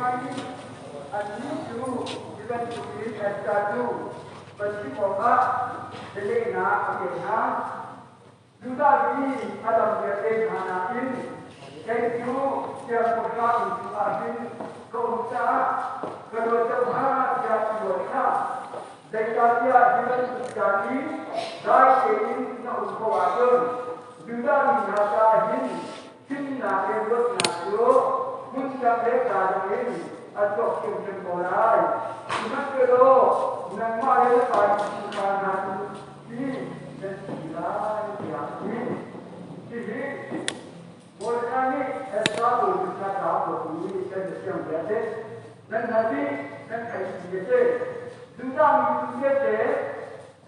Mordecai nih annih cu hi bantukin Esther cu va chimh awkah bialehnak a pek hna. Judah mi a dang vialte hna nakin kei cu siangpahrang inn chungah hin ka um caah ka luat deuh hnga tiah i ruat hlah. Zeicahtiah hi bantuk caan i dai tein na um ko ahcun Judah mi hna caah hin thimnak le luatnak cu hmun dang le kaa dang in a chuak hrimhrim ko lai. Sihmanhsehlaw nangmah le na pa innchungkhar hna cu hi nan si lai tiah a ti. Hihi Mordecai nih Ezra bawi kha ca a kuat i kan siang bia a si. Nan hngalh dih, nan theih dih a si. Judah miphun vialte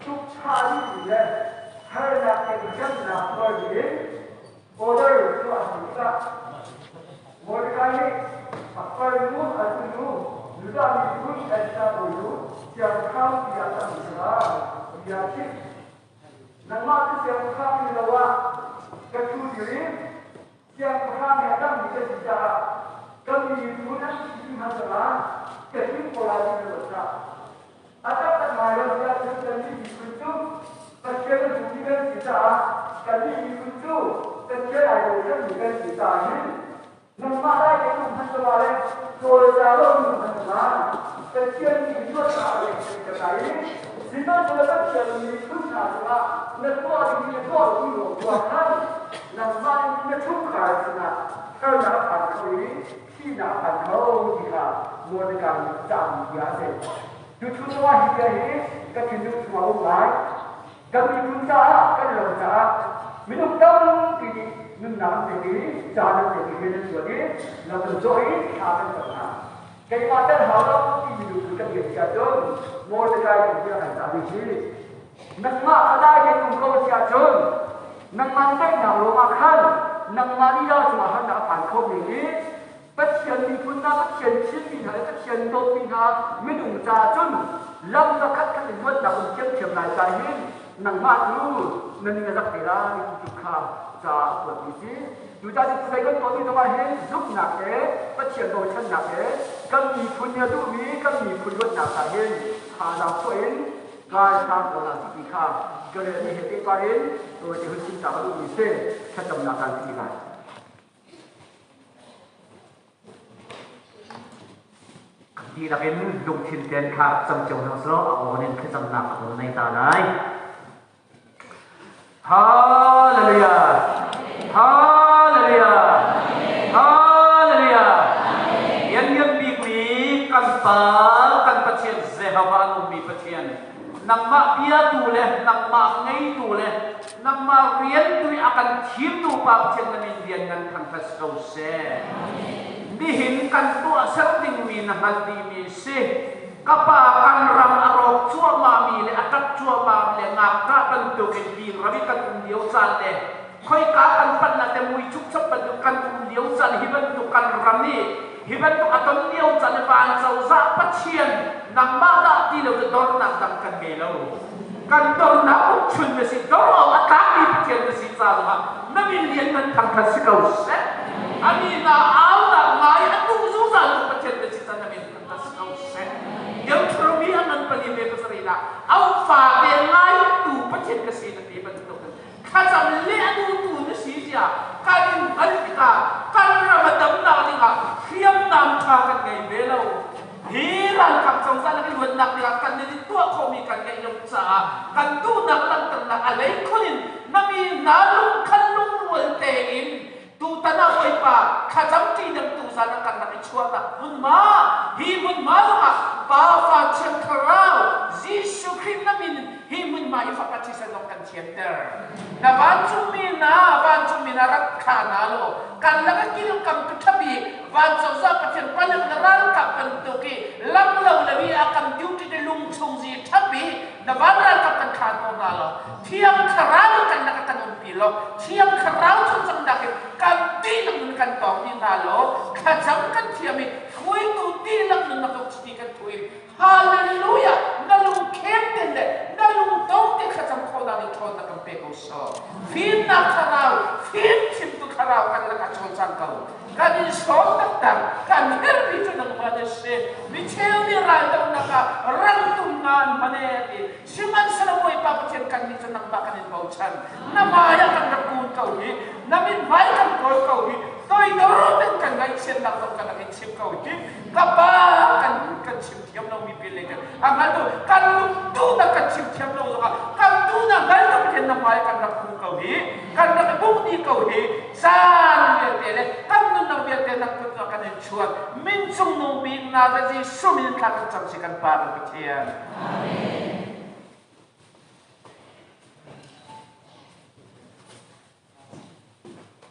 tukchah dihmi le harnak le hremnak tuar dingin order tuah a si tikah Mordecai nih a farnu a tunu Judah miphun Ezra bawi cu siangpahrang tiah a mi kha bia a chimh. Nangmah cu siangpahrang ni lo ah ka ṭhu dir i siangpahrang he a dangmi ka si caah ka miphun an thi hmasa la ka him ko lai ti na ruat hlah. A taktak ngai lo tiah cun kannih miphun cu Pathian a zummi kan si caah kannih miphun cu Pathian ai bochanmi kan si caah hin Nangmah lai ke um hman ma le cawlca lo um hman ma Pathian nih luatnak a pek ka kai sihmanhsehlaw Pathian nih phun hna cungah na tuah ding na tuah lo mi tuah khan nangmah in na chungkhar sinah harnak a phan kho i thihnak a phan kho ti kha Mordecai nih cahmi bia a si. Cu chung zongah hi bia hi ka thinlung chungah a um ngai. Kan miphun caah, kan ram caah minung tampi nih nunnak an pek i caan an pek i rian an ṭuan i lam an zawh i thla kan cam hna. Keimah tel hau lo ti minung cu kan rian si ahcun Mordecai nih bia kan cah mi hi nangmah a dai in um ko si ahcun nangmah daihnak ruangah khan nangmah lila cungah harnak a phan kho mi hi Pathian miphun hna, Pathian thimmi hna le Pathian dawtmi hna minung caah cun lam zakhat khat in luatnak um thiamthiam lai ca hin nangmah cu na ning a zak te lai ti tu kha ca a kuatmi si. Cucaah cu zei kan tuahmi zongah hin zumhnak he Pathian bochannak he kan miphun nih a duhmi kan miphun luatnak ah hin thazaang chuah in kai hram ko hna ti kha ka relmi he pehpar in tawite hun chim ta ka duhmi si thlacamnak kan ti lai. Dihlak in lungthin tein kha cam cio hna selaw a aw in thlacamnak ka von nei ta lai. Hallelujah! Hallelujah! Hallelujah! Lianngan bikmi kan Pa, kan Pathian Jehovah an ummi Pathian, nangmah biatu le nangmah ngeitu le nangmah rian tu i a kan thimtu Pa Pathian na min rian ngan thangṭhat si ko seh. Nihin kan tuahser dingmi na hngalh dihmi si. Ka pa kan ram a rawk cuahmahmi le a ṭap cuahmahmi le ngakṭah bantukin ding ram i kan um lio caan le khoika kan panh ah te mui chukchap bantuk kan um lio caan hi bantuk kan ram i hi bantuk a ton lio caan le van cozah Pathian nangmah dah ti lo cu dornak dang kan ngei lo. Kan dornak ukchun na si dor awk a tlakmi Pathian na si ca zongah na min lian nan thangṭhat si ko seh. A mi na aunak ngai a duh zungzal tu Pathian na si ca na min thangṭhat si ko seh. Deuteronomy a ngan pali me pasarih lah au fa te ngai tu Pathian ka si na ti bantuk thlacam le a duhtu na si tiah kan in hngalh tikah kan ram a damnak dingah hriamnam ṭha kan ngei ve lo. Hi ralkap cozah le luatnak dingah kan nih tuah khawhmi kan ngeih lo caah kan duhnak langhternak a lei khun in na mi hna lungkhan lungrual tein tutan ah Bawipa thlacam ṭi deuh tu zan ah kan rak i chuahnak hmunhma hi hmunhma zongah Pa Fa Thiang Thlarau Jesuh Khrih na min in hi hmunhma i fapa thisen zong kan thianter. Na vancungmi hna vancungmi hna rak thla hna law kan lak i kilkam ka ṭhap i van cozah Pathian palek na ralkap bantuk i lam lo le mi a kan duty te lung chung zi ṭhap i na van ralkap kan thla ko hna law Thiang Thlarau kan lak kan umpi law Thiang Thlarau chung cangnak in kan dihlak nun kan tawng dih hna law thlacam kan thiam i hruaitu dihlak nun na chiti kan thu in Hallelujah! Na lung khem ten le na lung dong te thlacam khawhnak nih ṭhawnnak kan pe ko sawh. Fimnak thlarau, fim chimtu thlarau kan lakah cawlcang ko. Kan in sawm taktak, kan herhmi cu nangmah. caah rangtum nga an hman ee ti. Sihmanhsehlaw Bawipa Pathian kannih cu nangmah kan in bochan. Na hmai ah kan rak kun ko hi, na mithmai kan kawl ko hi, toidor tein kan ngaihchiatnak zong kan rak in chim ko hi. Ka pa kan kan chim thiam lomi pin lei kan a hngaltu kan lungduhnak kan chim thiam lo zongah kan duhnak hngaltu Pathian na hmai kan rak kun ko hi, kan rak i buk dih ko hi. Caan vialte le kan nunnak vialte nang kut kan in chuan. Min cungnung bik na Jesuh min thla kan cam si kan Pa kan Pathian.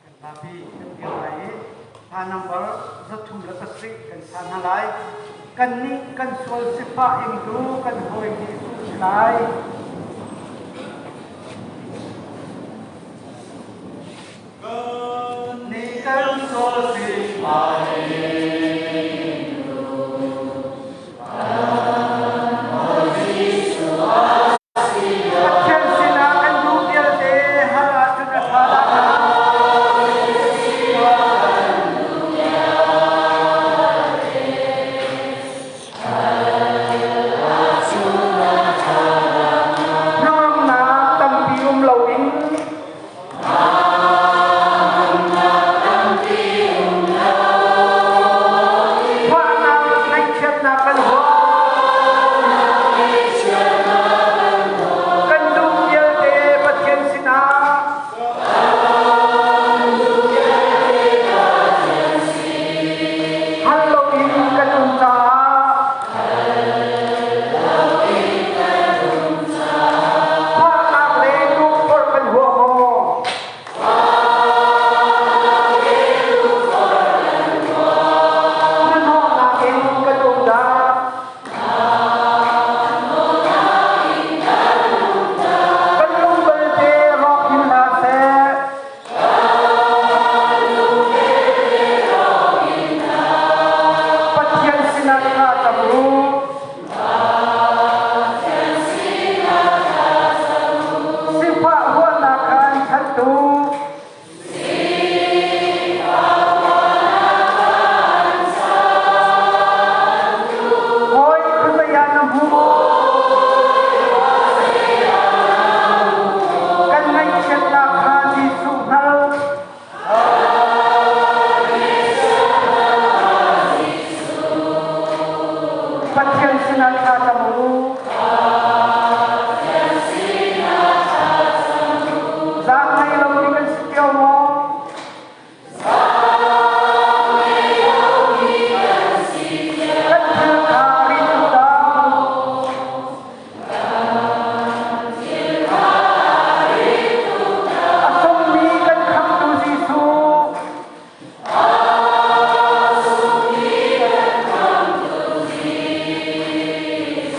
Kan zapi kan dir lai i hla number 307 kan sa hna lai. Kannih kan sual sifah ingtu kan hawi Jesuh si lai. Kannih kan sual sifah ingtu Pathian sinah kan duh vialte hal ahcun a ṭha lai. Hnangamnak tampi um loin Fahnak ngaihchiatnak kan huah. Kan duh vialte Pathian sinah hal loin kan um caah Fahnak le tukforh kan huah maw? Hnahnawhnak in kan um dah? Kan lung belte rawk hin hna seh. Pathian sinah thla cam u. Sifah huatnak khan chantu. Hawi khuazei ah na hmu? Kan ngaihchiatnak kha Jesuh hngal. Pathian sinah thla cam u. Zaang ngei lomi kan si cio maw? Kan thil kha rit u dah. A sungmi kan khamhtu Jesuh.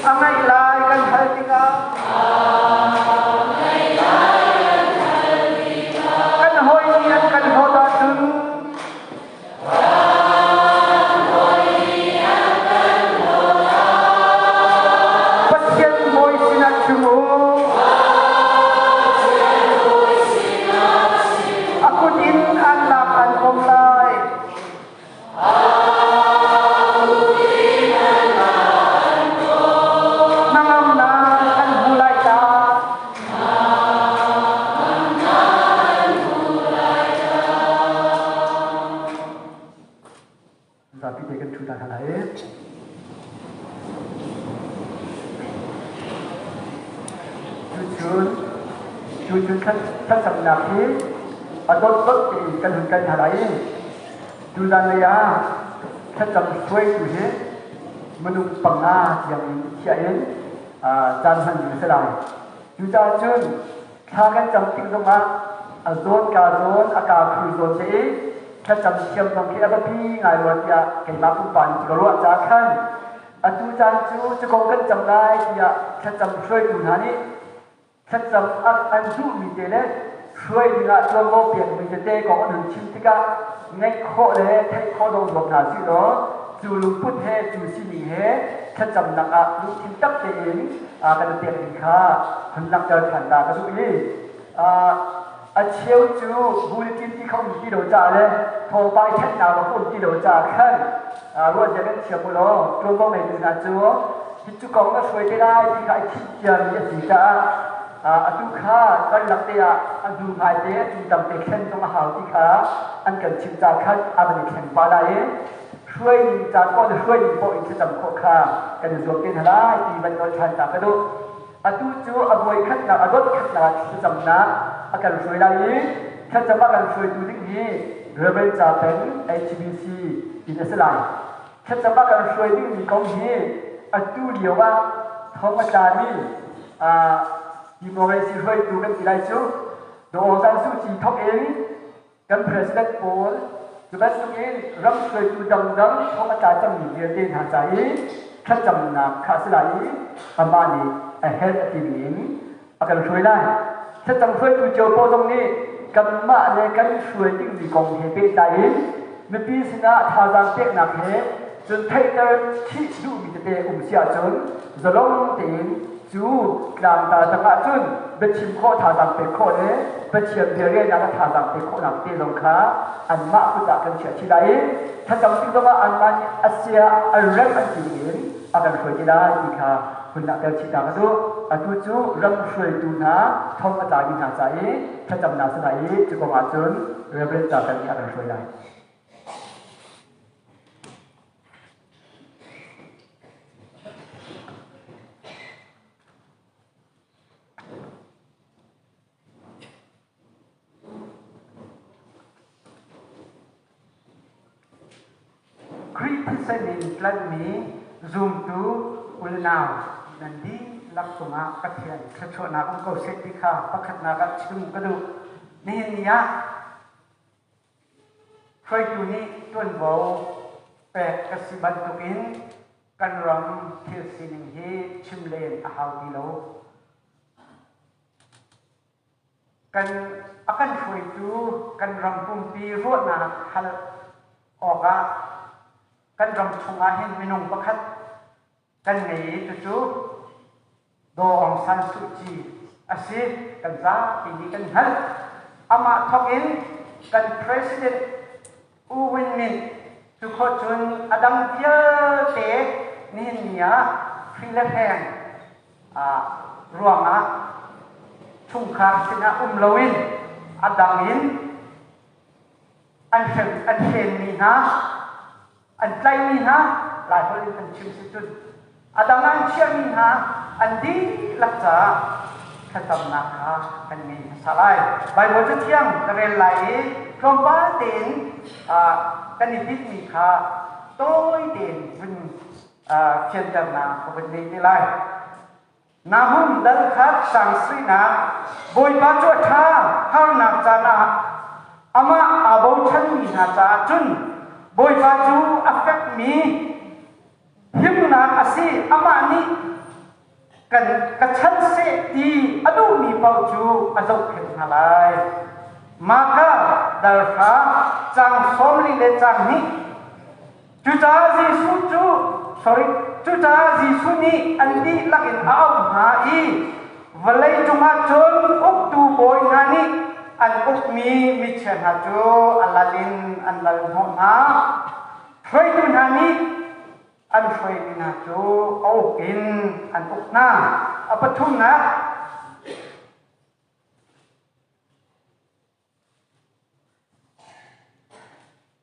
A ngaih lai kan hal tikah kan hawi nih an kan hlawt ahcun Pathian bawi sinah chim u. A kut in an lak an pom lai. Hnangamnak an hmu lai ta. Zapi te kan ṭhu ta hna lai. Cucun cucun thlacamnak hi a dotdot tein kan hun kal hna lai i tuzan lei ah thlacam hruaitu hi minung panga tiang in thiah in caan hman ding a si lai. Cucaah cun Thla kan cam tik zongah a zawn ka zawn a ka phu zawn te i thlacam thiam zong khi a biapi ngai rua tiah keimah pumpak nih ka ruah caah khan atu caan cu cu kan cam lai tiah thlacam hruaitu hna nih thlacam an duhmi te le hruai dingah tuanvo pekmi tete kong an hun chim tikah ngaih khawh le theih khawh dong zuam hna sih law cu lungput he cu sining he thlacamnak ah lungthin tak tein kan pek ding kha hun langhter ṭhan ta ka duh i. A cheu cu bulletin ti kho um ti lo caah le thawngpang i ṭhennak a um ti lo caah khan ruahzia kan thiam u law ṭuanvo ngeitu hna cu hi cu kong na hruai te lai ti kha i thim ciami a si caah atu kha karlak te ah a hnu hmai te a tingtang te thlen zong a hau ti kha an kan chimh caah khan a van i thleng pah lai i hruai ning caan paoh le hruai ning paoh in thlacam khawh kha kan i zuam te hna lai ti van nawl ṭhan ta ka duh. Atu cu a voi khatnak a dot khatnak thlacamnak a kan hruai lai i thlacam a kan hruaitu ding hi Reverend Ca Peng HBC in a si lai. Thlacam a kan hruai dingmi kong hi atu lio ah thong a tlami democracy hruaitu kan ti lai cu Daw Aung San Suu Kyi thawk in kan president pawl cu bantukin ram hruaitu dangdang thong a tla cangmi vialte hna ca i thlacamnak kha a si lai i amah nih a herh a timi in a kan hruai lai. Thlacam hruaitu cio pawl zong nih kanmah le kan hruai dingmi kong he pehtlai in mipi sinah thazaang peknak he cun theihter chih duhmi tete um si ahcun zalong tein cu tlangtar tangah cun biachim khawh thazaang pek khawh le Pathian bia relnak ah thazaang pek khawhnak te zong kha anmah kut ah kan chiah chih lai i thlacam tik zongah anmah nih a sia a rem an ti in a kan hruai te lai ti kha hun ah tel chih ta ka duh. Atu cu ram hruaitu hna thong a tlami hna ca i thlacamnak si lai i cu kong ah cun Reverend Carter nih a kan hruai lai. Khrih thisen in tlanhmi zumtu unau nan dihlak cungah Pathian thluachuahnak um ko seh ti kha pakhatnak ah chim ka duh. Nihin ni ah Hruaitu nih ṭuanvo pek ka si bantukin kan ram thil sining hi chim len a hau ti lo. Kan a kan hruaitu kan ram pumpi ruahnak hal awkah kan ram chungah hin minung pakhat kan ngei i cucu Daw Aung San Suu Kyi a si. Kan zapi nih kan hngalh. Amah thawk in kan president U Win Myint cu khawh cun a dang vialte nihin ni ah hri le hreng ruangah chungkhar sinah um loin a dang in an hrem an hrenmi hna an tlaihmi hna Laiholh in kan chim si cun a dang an chiahmi hna an dihlak caah thlacamnak kha kan ngei hmasa lai. Baibal cu thiang ka rel lai i tlawmpal tein kan i tinhmi kha tawi tein vun fianternak ka vun ngei te lai. Nahum dal khat sang suinak Bawipa cu a ṭha harnak caan ah amah aa bochanmi hna caah cun Bawipa cu a fekmi himnak a si amah nih kan ka chan seh ti a duhmi paoh cu a zohkhenh hna lai. Maka dal hra cang 40 le cang hnih Cucaah Jesuh cu sorry cucaah Jesuh nih an dihlak in a auh hna i vawlei cungah cun uktu bawi hna nih an ukmi michia hna cu a lal in an lal hnawh hna. Hruaitu hna nih an hruaimi hna cu a uk in an uk hna. A pathumnak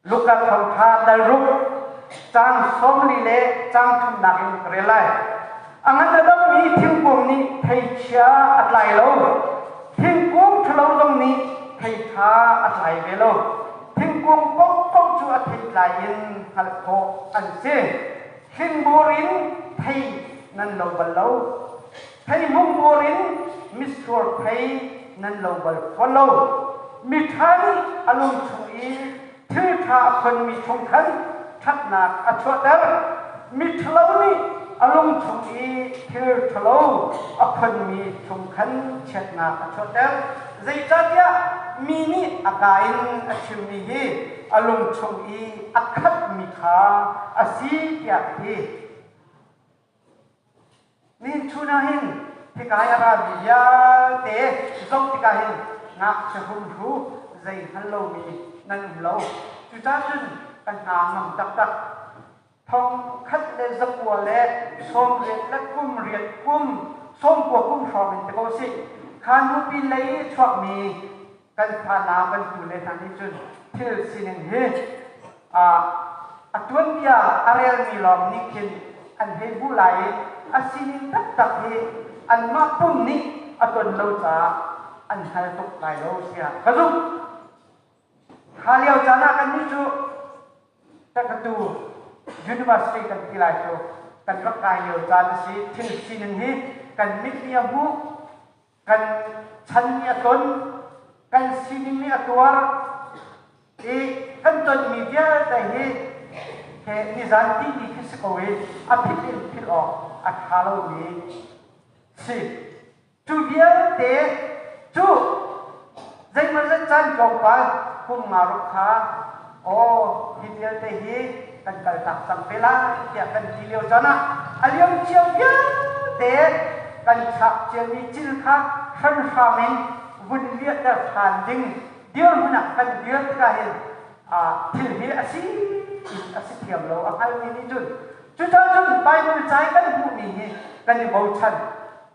Luka thawngṭha dal ruk caang 40 le caang thumnak in ka rel lai. A ngan a dammi thingkung nih thei chia a tlai lo. Thingkung ṭhalo zong nih thei ṭha a tlai ve lo. Thingkung paohpaoh cu a theitlai in hngalh khawh an si. Hlingbur in thei nan lo bal lo. Theihmung in mitsur thei nan lo bal fawn lo. Miṭha nih a lung chung i thil ṭha a khonmi chung khan ṭhatnak a chuahter. Miṭhalo nih a lung chung i thil ṭhalo a khonmi chung khan chiatnak a chuahter. Zeicahtiah mi nih a kaa in a chimmi hi a lung chung i a khatmi kha a si tiah a ti. Nihin chun ah hin hika i a rami vialte zoh tikah hin Ngakchia humhru zei hngal lomi nan um lo. Cucaah cun ka hna ngam taktak. Thong khat le zakua le 80 le kum riat kum 90 kum hrawng in ti ko sih. Kha nupi lei i chuakmi kan fa na kan tu le hna nih cun thil sining hi a tuanbia a relmi lawng nih khin an hei hmuh lai i a sining taktak hi anmah pum nih a ton lo caah an hngal tuk lai lo tiah ka zumh. Kha lio caan ah kannih cu takatu university kan ti lai cu kan rak kai lio caan a si. Thil sining hi kan mit nih a hmuh, kan chan nih a ton, kan sining nih a tuar i kan tonmi vialte hi he nizan timi khi si ko i a philh in philh awk a ṭha lomi si. Cu vialte cu zeimawzat caan tlawmpal kum nga ruk kha aw hi vialte hi kan kaltak cang te lai tiah kan ti lio caan ah a liam cia vialte kan chak ciami cil kha hranhram in vun liahter ṭhan ding dirhmun ah kan dir tikah hin thil hi a si in a si thiam lo a hngalmi nih cun cucaah cun Bible ca i kan hmuhmi hi kan i bochan.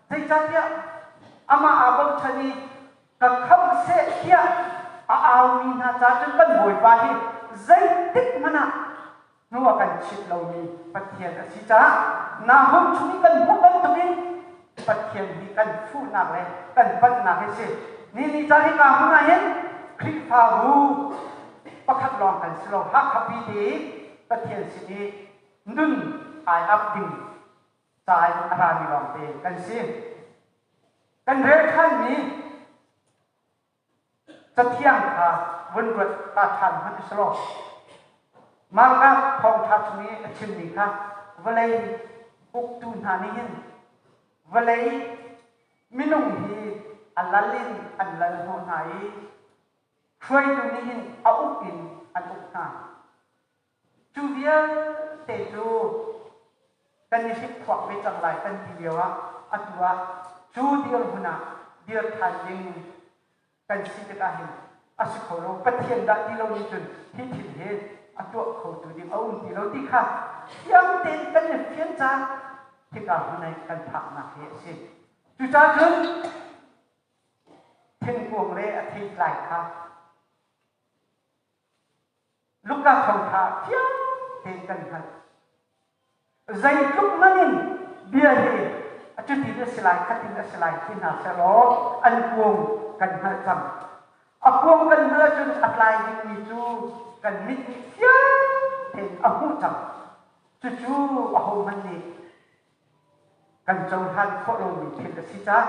Zeicahtiah amah aa bochan i ka khamh seh tiah a aumi hna ca cun kan Bawipa hi zeitik hmanh ah hnu a kan chit lomi Pathian a si caah Nahum chung i kan hmuh bantukin Pathian hi kan fuhnak le kan panhnak hi si. Ni ni caan hika hmun ah hin Khrihfabu pakhat lawng kan si lo. Hakha pi te i Pathian sin i nun ai ap ding ca in a rami lawngte kan si. Kan rel ṭhanmi cathiang kha vun ruat ta ṭhan hmanh u law Marka thawngṭha chung i a chimmi kha vawlei uktu hna nih hin vawlei minung hi a lal in an lal hnawh hna i hruaitu nih hin a uk in an uk hna. Cu vialte cu kan i hlikphuak ve cang lai kan ti lio ah atu ah cu dirhmun ah dir ṭhan ding kan si tikah hin a si kho lo. Pathian dah ti lo nih cun hi thil hi a tuah khotu ding a um ti lo ti kha fiang tein kan i fian caah hika hmun ah kan phaknak hi a si. Cucaah cun thingkung le a theitlai kha Luka thawngṭha fiang tein kan hngalh. Zeitluk man in bia hi a cutin a si lai, khatin a si lai ti hna sehlaw an kuang kan hngalh cang. A kuang kan hngalh ahcun a tlai dingmi cu kan mit nih fiang tein a hmuh cang. Cucu ahohmanh nih kan cohlan khawh lomi thil a si caah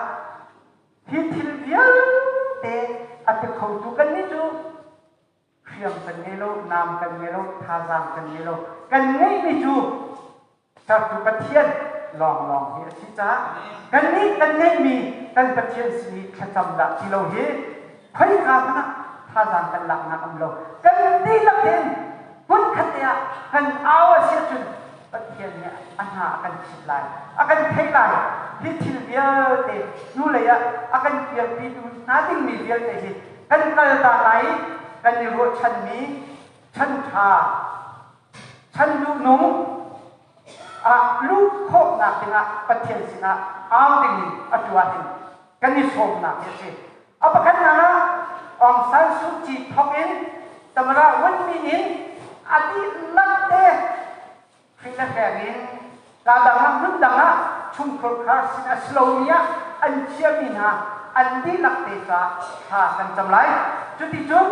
hi thil vialte a ti khotu kannih cu hriam kan ngei lo, nam kan ngei lo, thazaang kan ngei lo. Kan ngeihmi cu sertu Pathian lawnglawng hi a si caah kannih kan ngeihmi kan Pathian sin i thlacam dah ti lo hi khoika hmanh ah thazaang kan laknak um lo. Kan dihlak in hmunkhat te ah kan au a si ahcun Pathian nih a hna a kan chit lai, a kan theih lai. Hi thil vialte hnulei ah a kan kirpitu hna dingmi vialte hi kan kal ta lai i kan i ruahchanmi chan ṭha, chan duhnung ah luh khawhnak dingah Pathian sinah au dingin atu ahhin kan i sawmnak hi a si. A pakhatnak ah Aung San Suu Kyi thawk in Tamara Win Min in a dihlak te Khrih le hreng in kaa dang ah hmun dang ah chungkhur khar sin a si lomi ah an chiami hna an dihlak te caah thla kan cam lai. Cuticun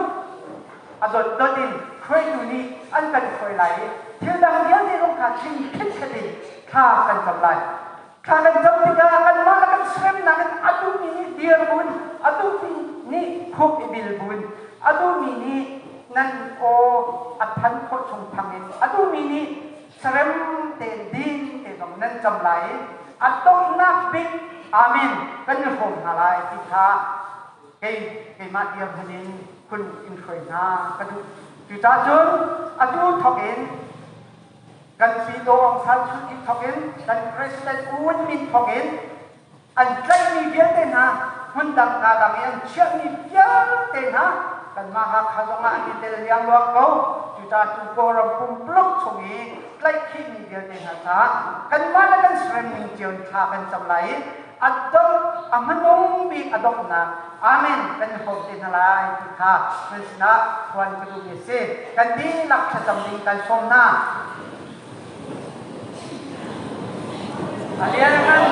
a dotdot in hruaitu nih an kan hruai lai i thil dang vialte zong kha tling khitkhet in thla kan cam lai. Thla kan cam tikah kanmah le kan seremnak in a duhmi nih dir buin, a duhmi nih khuk i bil buin, a duhmi nih nan aw a than khawh chung thang in, a duhmi nih serem tein din te zong nan cam lai i a donghnak bik Amen kan i hrawm hna lai ti kha kei keimah dirhmun in hun in hruai hna ka duh. Cucaah cun atu thawk in Kan Pito Aung San Suu Kyi thawk in kan President U Win Myint thawk in an tlaihmi vialte hna Hmundang kaa dang i an chiahmi vialte hna kanmah Hakha zongah an i tel liangluang ko. Cucaah cu Kawlram pumpuluk chung i tlaihkhihmi vialte hna caah kanmah le kan seremning cio in thla kan cam lai i a dongh a hmanung bik a donghnak amen kan i hrawm te hna lai ti kha nan sinah phuan ka duhmi a si. Kan dihlak thlacam ding kan sawm hna. A lianngan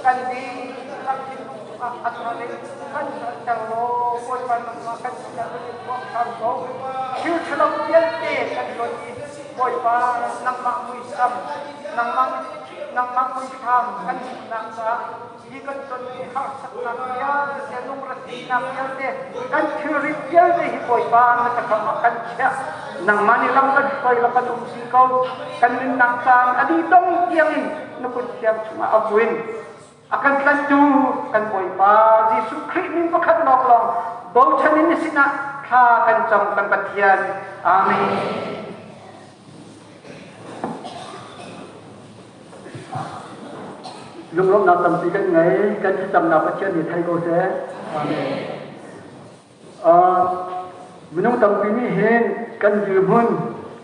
Kan dihlak thinlung chungah a thar in kan hngalhter law Bawipa nangmah kan sinah kan in phuang hram ko. Thil ṭhalo vialte kan luat i Bawipa nangmah muisam, nangmah nangmah muithlam kan hmuhnak caah hi kan tonmi harsatnak vialte, lungretheihnak vialte, kan thilrit vialte hi Bawipa na cakam ah kan chiah. Nangmah nih lam kan hruai la kan um si ko. Kan nunnak caan a dih dong tiangin na kut thiang chungah a buin a kan tlanhtu kan Bawipa Jesuh Khrih min pakhat lawnglawng bochan in na sinah thla kan cam kan Pathian. Amen. Lunglawmhnak tampi kan ngei. Kan thlacamnak Pathian nih thei ko seh. Amen. Minung tampi nih hin kan dirhmun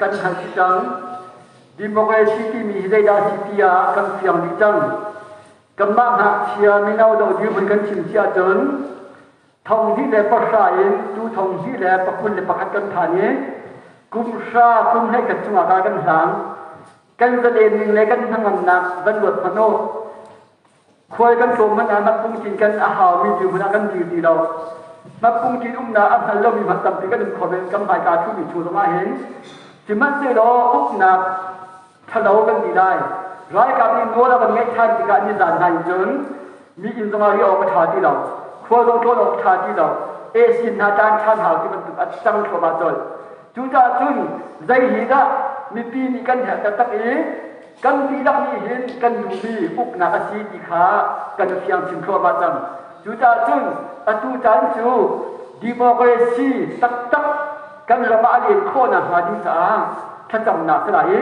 kan hngalh cang. Democracy timi hi zeidah a si ti ah kan fiang dih cang. Kanmah ngakchia mino do dirhmun kan chim si ahcun 2010 in tu 2021 kan phan i kum hra kum 11 chungah ka kan hlang. Kan zalen ning le kan hnangamnak van ruat hmanh u. Khual kan tlawm hmanh ah Matpungtin kan a haumi dirhmun ah kan dir ti lo. Matpungtin umnak a hngal lomi hmanh tampi kan um kho men kan hmaika ṭhumi chung zongah hin sihmanhsehlaw uknak ṭhalo kan ti lai. Ralkap nih nawl a kan ngeih ṭhan tikah nizan hna in cun mi inn zongah riah awk a ṭha ti lo. Khual zong tlawn awk a ṭha ti lo. Esin hna ṭan ṭhan hau ti bantuk a cang thluahmah colh. Cucaah cun zei hi dah mipi nih kan herh taktak i kan dihlak nih hin kan duhmi uknak a si ti kha kan fiang chin thluahmah cang. Cucaah cun atu caan cu democracy taktak kan ram ah a len khawh nakhnga ding caah thlacamnak si lai i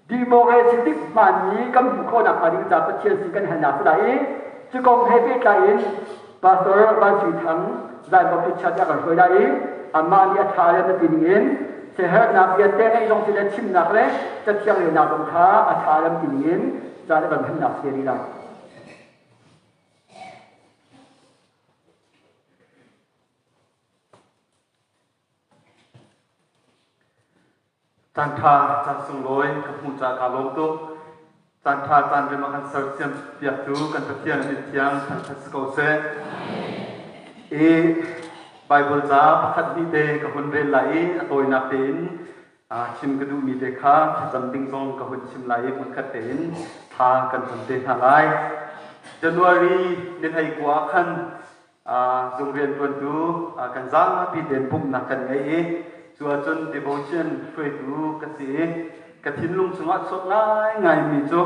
democracy dik hmaanmi kan hmuh khawh nakhnga ding caah Pathian sin kan halnak si lai i cu kong he pehtlai in Pastor Van Sui Thang Zaibawk Church a kan hruai lai i amah nih a ṭha le na ti ning in siaherhnak vialte ngeih zong si le chimnak le cathiang relnak zong kha a ṭha lam ti ning in caan a kan hmannak si rih lai. Caanṭha, caan sunglawi ka hmuh caah kaa lawm tuk. Caanṭha caan rem a kan sersiam piaktu kan Pathian min thiang thangṭhat si ko seh. I Baibal ca pakhat hnih te ka hun rel lai i a tawinak tein chim ka duhmi te kha thlacam ding zong ka hun chim lai i hmunkhat tein thla kan cam te hna lai. January ni 19 ah khan Zung rianṭuantu kan zapi tein pumhnak kan ngei i cu ahcun devotion hruaitu ka si i ka thinlung chungah chuak ngaingaimi cu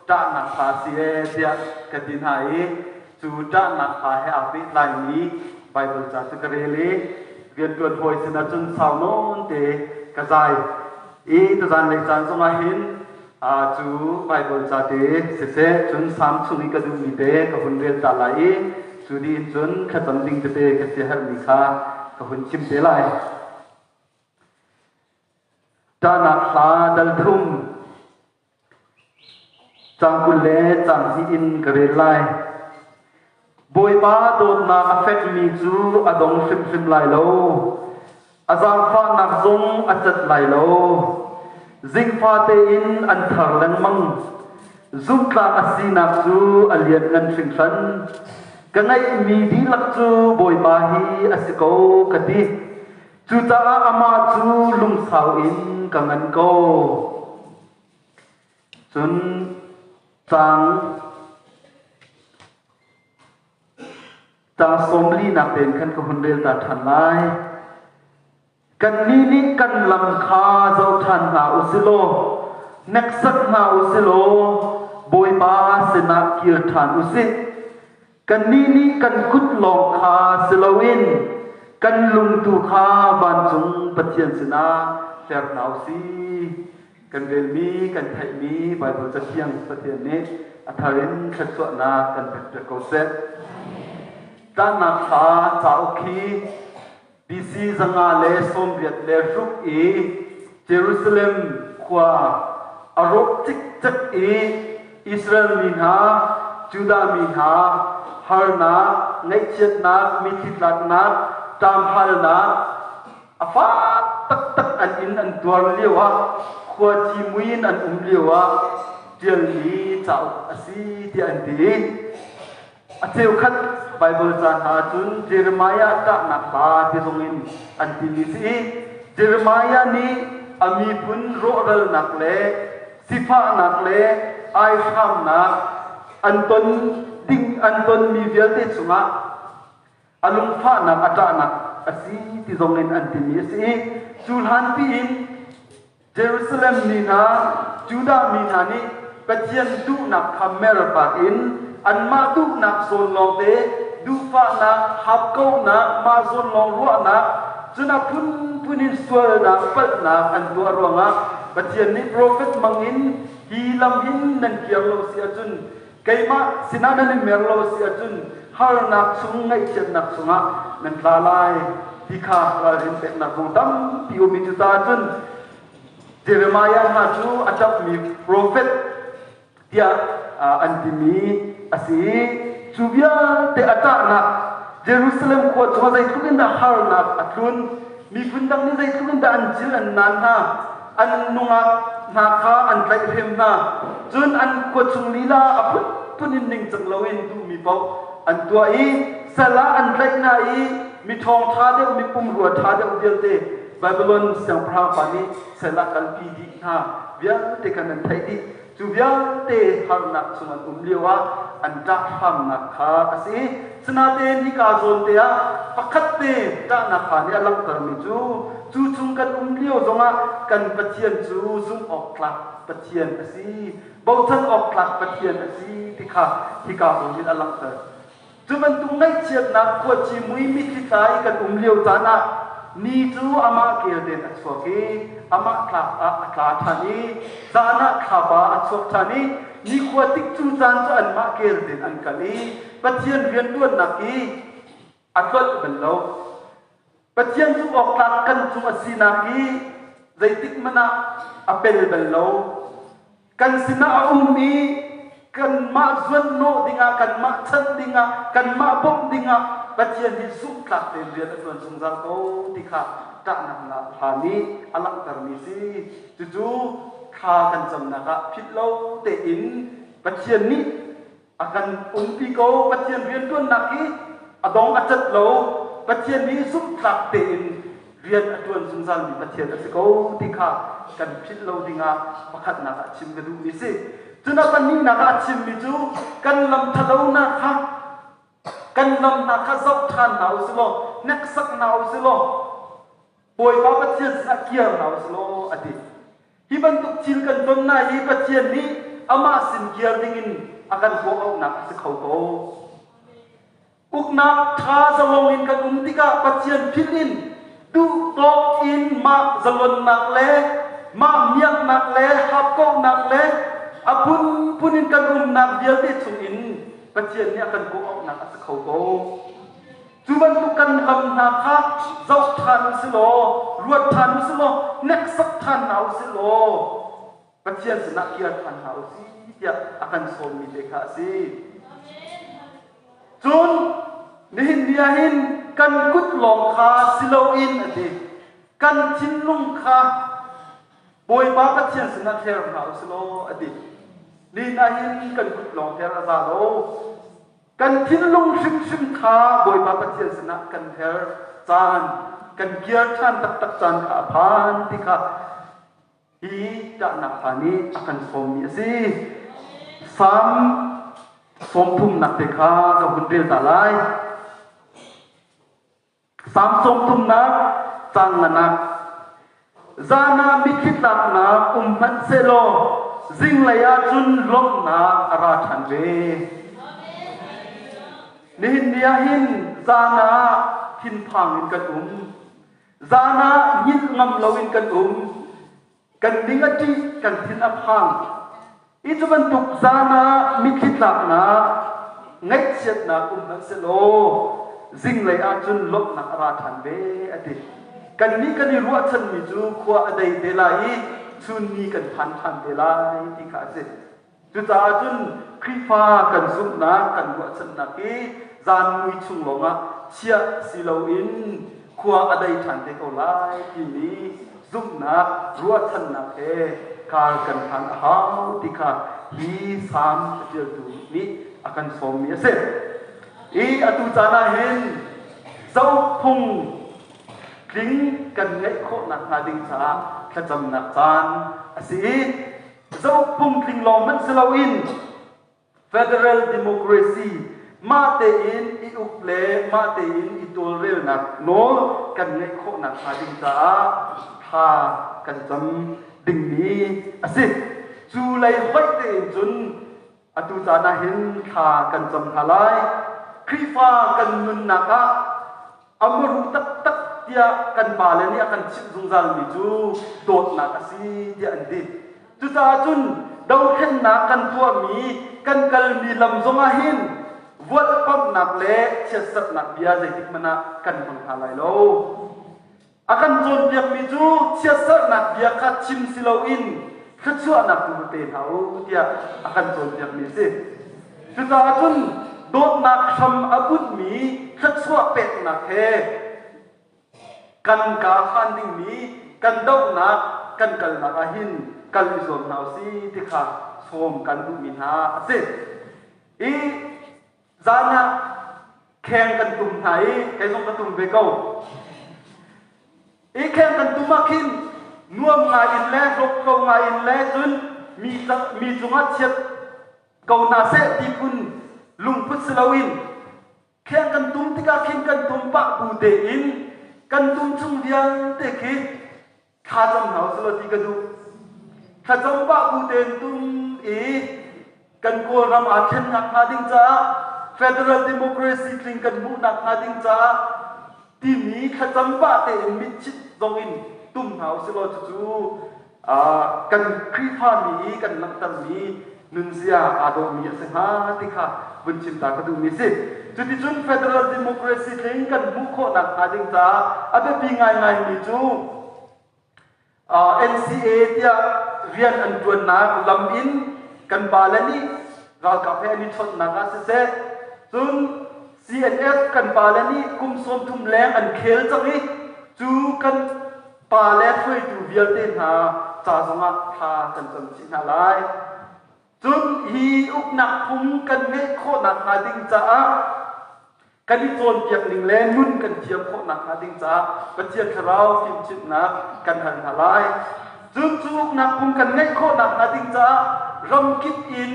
ṭahnak hla si ee tiah ka ti hna i cu ṭahnak hla he aa pehtlaimi Baibal ca cu ka rel i rianṭuan hawi sinah cun sau nawn te ka zai i tuzanlei caan zongah hin Cu Baibal ca te siseh cun Salm chung i ka duhmi te ka hun rel ta lai i cu dih in cun thlacam ding tete ka siaherhmi kha ka hun chim te lai. Ṭahnak hla dal thum cang 20 le cang hnih in ka rel lai. Bawipa dawtnak a fekmi cu a dong hrimhrim lai lo. A zaangfahnak zong a cat lai lo. Zingfa tein an thar lengmang. Zumhtlak a sinak cu a lianngan hringhran. Ka ngeihmi dihlak cu Bawipa hi a si ko ka ti. Cucaah amah cu lungsau in ka ngan ko. Cun caang caang 40nak tein khan ka hun rel ta ṭhan lai. Kannih nih kan lam kha zoh ṭhan hna u si law, hneksak hna u si law, Bawipa sinah kir ṭhan u sih. Kannih nih kan kut lawng kha si loin kan lung tu kha vancung Pathian sinah hler hna u sih. Kan relmi, kan theihmi Baibal Cathiang Pathian nih a thar in thluachuahnak kan pekpiak ko seh. Tlanhnak hla cauk hi BC 186 i Jerusalem khua a rawk cikcek i Israel mi hna, Judah mi hna harnak, ngaihchiatnak, mitthli tlaknak, ṭamhalnak a fak taktak an in an tuar lioah khuaci mui in an um lioah. ṭialmi cauk a si tiah an ti. A cheukhat Baibal ca hna ahcun Jeremiah ṭahnak hla ti zongin an timi si i Jeremiah nih a miphun rawhralnak le sifahnak le aihramnak an ton ding an tonmi vialte chungah a lungfahnak a ṭahnak a si ti zongin an timi a si i cu hlan piin Jerusalem mi hna, Judah mi hna nih Pathian duhnak kha merpak in anmah duhnak zawn lawngte duhfahnak, hakkauhnak, mah zawn lawng ruahnak, cun a phunphun in sualnak, palhnak an tuah ruangah Pathian nih profet hmangin hi lam hin nan kir lo si ahcun keimah sinah nan i mer lo si ahcun harnak chung ngaihchiatnak chungah nan tla lai ti kha ralrin peknak zong tampi um i cucaah cun Jeremiah hna cu a ṭapmi profet tiah an timi a si i cu vialte a ṭahnak Jerusalem khua chungah zeitluk in dah harnak a tlun miphun dang nih zeitluk in dah an cil an naan hna an nungak hna kha an tlaihhrem hna cun an khua chung lila a phunphun in ningcang loin duhmi paoh an tuah i sal ah an tlaih hna i mi ṭhawng ṭha deuh mi pumrua ṭha deuh vialte Babylon siangpahrang pa nih sal ah kalpi dih hna vialte khan an theih dih Cu vialte harnak chung an um lioah an ṭah hramnak kha a si. Sinain hika zawn te ah pakhat te ṭahnak hla nih a langhtermi cu cu chung kan um lio zongah kan Pathian cu zumh awk tlak Pathian a si, bochan awk tlak Pathian a si ti kha hika zawn hin a langhter. Cu bantuk ngaihchiatnak khuaci mui mitthli tla i kan um lio caan ah ni cu amah kel tein a chuak i amah tlak ah a tla ṭhan i zan ah thlapa a chuak ṭhan i nikhua tikcu caan cu anmah kel tein an kal i Pathian rianṭuannak hi a tlolh bal lo. Pathian zumh awk tlak kan cung a sinak hi zeitik hmanh ah a pel bal lo. Kan sinah a um i kanmah zuanhnawh dingah, kanmah chanh dingah, kanmah bawmh dingah Pathian hi zumhtlak tein rian a ṭuan zungzal ko ti kha ṭahnak hla nih a langhtermi si. Cucu thla kan camnak ah philh lo tein Pathian nih a kan umpi ko. Pathian rianṭuannak hi a dong a cat lo. Pathian nih zumhtlak tein rian a ṭuan zungzalmi Pathian a si ko ti kha kan philh lo dingah pakhatnak ah chim ka duhmi si. Cun a pahnihnak ah a chimmi cu kan lam ṭhalonak kha kan lam hna kha zoh ṭhan hna u sih law hneksak hna u sih law Bawipa Pathian sinah kir hna u sih law a ti. Hi bantuk thil kan ton na hi Pathian nih amah sin kir dingin a kan kawh auhnak a si kho ko. Uknak ṭha zalong in kan um tikah Pathian philh in duhtawk in mah zalonnak le mah miaknak le hakkauhnak le a phunphun in kan umnak vialte chungin Pathian nih a kan kawh auhnak a si kho ko. Cu bantuk kan lam hna kha zoh ṭhan u si law, ruat ṭhan u si law, hneksak ṭhan hna u si law, Pathian sinah kir ṭhan hna u si tiah a kan sawmmi te kha a si. Cun nihin ni ah hin kan kut lawng kha si loin a ti. Kan thinlung kha Bawipa Pathian sinah hler hna u si law a ti. Nihin ah hin kan kut lawng hler a za lo. Kan thinlung hrimhrim kha Bawipa Pathian sinah kan her caan, kan kir ṭhan taktak caan kha a phan ti kha Hi ṭahnak hla nih a kan sawmmi a si. Salm sawmthumnak te kha ka hun rel ta lai. Salm sawmthumnak caang nganak. Zan ah mitthli tlaknak um hmanh sehlaw zinglei ah cun lawmhnak a ra ṭhan ve. Nihin ni ah hin zan ah thinphang in kan um. Zan ah hngilh ngam loin kan um. Kan ning a ṭih, kan thin a phang. Hi cu bantuk zan ah mitthli tlaknak, ngaihchiatnak um hmanh sehlaw zinglei ahcun lawmhnak a ra ṭhan ve a ti. Kannih kan i ruahchanmi cu khua a dei te lai i chun ni kan phan ṭhan te lai ti kha a si. Cucaah cun Khrihfa kan zumhnak, kan ruahchannak hi zan mui chung lawngah chiah si loin khua a dei ṭhan te ko lai timi zumhnak, ruahchannak he kar kan hlan a hau ti kha hi salm caṭialtu nih a kan sawmmi a si. I atu caan ah hin zaukphung tling kan ngeih khawh nakhnga ding caah thlacamnak caan a si i zaukphung tling lawng hmanh si loin Federal democracy mah tein i uk le mah tein i tawlrelnak nawl kan ngeih khawh nakhnga ding caah thla kan cam dingmi a si. Cu lei hoih tein cun atu caan ah hin thla kan cam hna lai. Khrihfa kan nunnak ah a muru taktak tiah kan pale nih a kan chimh zungzalmi cu dawtnak a si tiah an ti. Cucaah cun dothlennak kan tuahmi kan kalmi lam zongah hin vualhpamhnak le chiatserhnak bia zeitik hmanh ah kan hmang hna lai lo. A kan cawnpiakmi cu chiatserhnak bia kha chim si loin thluachuahnak tu pe hna u tiah a kan cawnpiakmi a si. Cucaah cun dawtnak hram a bunhmi thluachuah peknak he kan kaa hlan dingmi kan dohnak kan kalnak ah hin kal i zuam hna usih ti kha sawm kan duhmi hna a si. I zan ah kheng kan tum hna i kei zong ka tum ve ko. I kheng kan tum ah khin nuam ngai in le hlawk ngai in le cun mi mi cungah chiat ko hna seh ti phun lungput si loin kheng kan tum tikah khin kan tum pah bu tein kan tum chung vialte khi thlacam hna usih ti ka duh. Thlacam pah bu tein tum i kan Kawlram aa thlennak hnga ding caah federal democracy tling kan hmuhnak hnga ding caah timi thlacam pah tein mitchit zong in tum hna usih law cucu kan Khrihfami i kan langhtermi nunzia aa dawhmi a si hnga ti kha vun chim ta ka duhmi si. Cuticun federal democracy tling kan hmuh khawhnak hnga ding caah a biapi ngaingaimi cu NCA tiah rian an ṭuannak lam in kan pale nih ralkap he an i chawnhnak ah siseh, cun CNF kan pale nih kum 30 leng an khel cang i cu kan pale hruaitu vialte hna ca zongah thla kan cam chih hna lai. Cun hi uknak phung kan ngeih khawhnak hnga ding caah kan i cawnpiak ning le nun kan thiam khawhnak hnga ding caah Pathian Thlarau fimchimhnak kan hal hna lai. Cun cu uknak phung kan ngeih khawhnak hnga ding caah ramkip in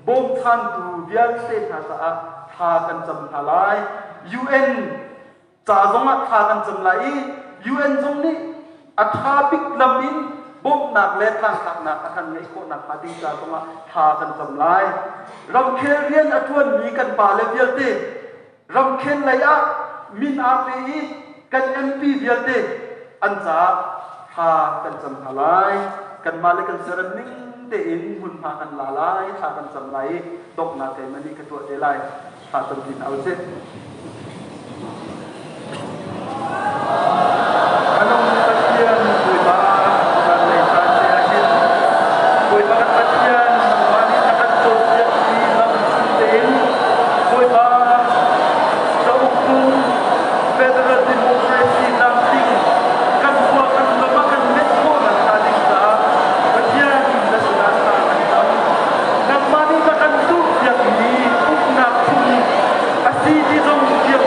bawmchantu vialte hna caah thla kan cam hna lai. UN ca zongah thla kan cam lai i UN zong nih a ṭha bik lam in bawmhnak le tlangtlaknak a kan ngeih khawh nakhnga ding ca zongah thla kan cam lai. Ramkhel rian a ṭuanmi kan pale vialte ramkhel lei ah min aa pe i kan MP vialte an caah thla kan cam hna lai. Kanmah le kan siarem ning tein hmunhma kan la lai, thla kan cam lai i donghnak keimah nih ka tuah te lai. Thla cam ti hna usih. Anung Pathian Bawipa van lei caan te ah hin Bawipa kan Pathian nangmah nih na kan cawnpiak mi lam chung tein Bawipa cauk phung Federal Democracy lamtling kan khua kan ram ah kan ngeih khawh nakhnga ding caah Pathian na sinah thla kan cam. Nangmah nih na kan duhpiak mi uknak phung a si ti zong fiang.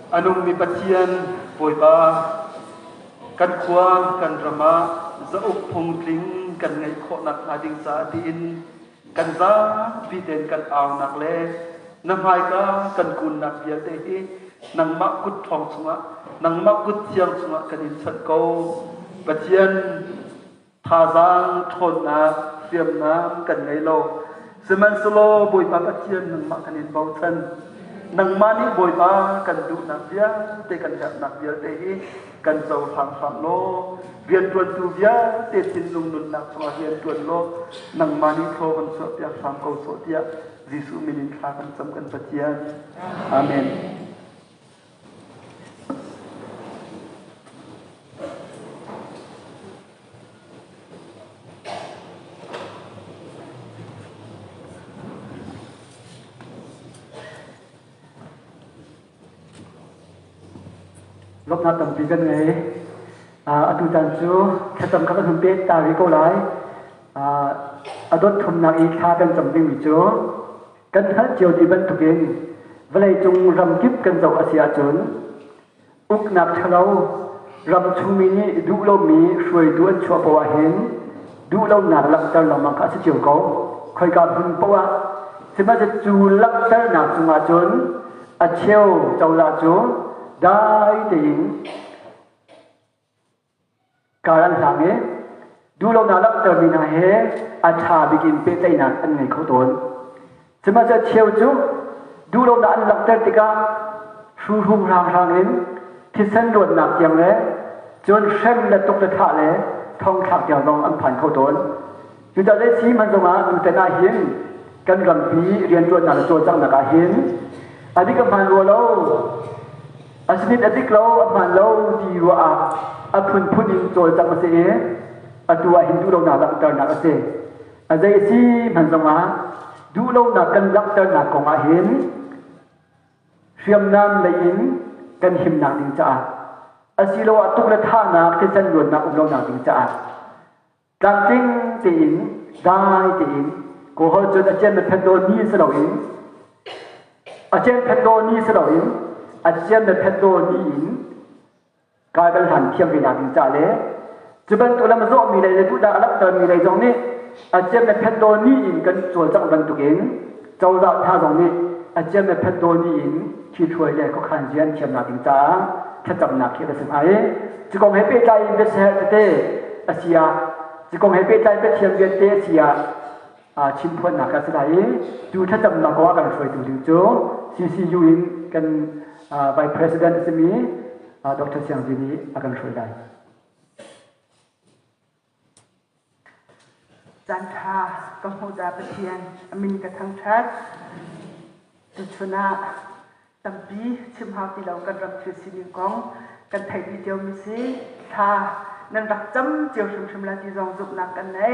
A nungmi Pathian Bawipa, kan khua kan ram ah zauk phung tling kan ngeih khawh nakhnga ding caah tiin kan zapi tein kan aunak le na hmaika kan kunnak vialte hi nangmah kut ṭhawng chungah nangmah kut thiang chungah kan in chanh ko. Pathian thazaang ṭhawnnak hriamnam kan ngei lo. Sihmanhsehlaw Bawipa Pathian nangmah kan in bochan. Nangmah nih Bawipa kan duhnak vialte kan herhnak vialte hi kan cohlang hram law rianṭuantu vialte thinlung nunnak chungah rianṭuan law nangmah nih thlaw kan chuahpiak hram ko sawh tiah Jesuh min in thla kan cam kan Pathian. Amen. Lawmhnak tampi kan ngei. Atu caan cu thlacam kha kan hun pek ta rih ko lai. A dot thumnak i thla kan cam dingmi cu Kan hngalh cio dih bantukin vawleicung ramkip kan zoh a si ahcun uknak ṭhalo ram chungmi nih duh lomi hruaitu an chuah poah ahhin duhlonak langhter lengmang kha a si cio ko. Khoika hmun poah sihmanhsehlaw cu langhternak cungah cun a cheu cozah cu dai tein Kar an hlang i duhlonak langhtermi hna he a ṭha bik in pehtlaihnak an ngei kho tawn. Sihmanhsehlaw cheu cu duhlonak an langhter tikah hruhrum hranghrang in thisen luannak tiang le cun hrem le tuk le thah le thongthlak tiang zong an phan kho tawn. Cucaah zei si hmanh zongah tutan ah hin kan rampi rianṭuannak le cawlcanghnak ah hin a dik a hmaan rua lo Asinin a dik lo, a hmaan lo ti ruah ah a phunphun in cawlcangh a si i atu ah hin duhlonak langhternak a si. A zei a si hmanh zongah duhlonak kan langhternak kong ah hin hriamnam lei in kan himnak ding caah asiloah tuk le thahnak thisen luannak um lonak ding caah tlamtling tein dai tein kawhol cun a cian phet daw ni si loin a cian phet daw ni si loin a cian phet daw ni in kai kan hlan thiam ve nak ding ca le cu bantuk lam zawhmi lei le duhnak a langhtermi lei zong nih a cian phet daw ni in kan cawlcangh bantukin cozah hna zong nih a cian phet daw ni in thithruai le khuakhan rian thiamnak ding caah thlacamnak khi a si hnga i cu kong he pehtlai in biaseher tete a si ah cu kong he pehtlai Pathian rian te a si ah chimphuannak a si lai i cu thlacamnak kong ah kan hruaitu ding cu CCU in kan Vice President a simi Dr. Siang Zi nih a kan hruai lai. Caanṭha ka hmuh dah Pathian a min ka thangṭhat. Tuchun ah tampi chim hau ti lo kan ram thil sining kong kan theih dih ciomi si. Thla nan rak cam cio hrimhrim la ti zong zumhnak kan nei.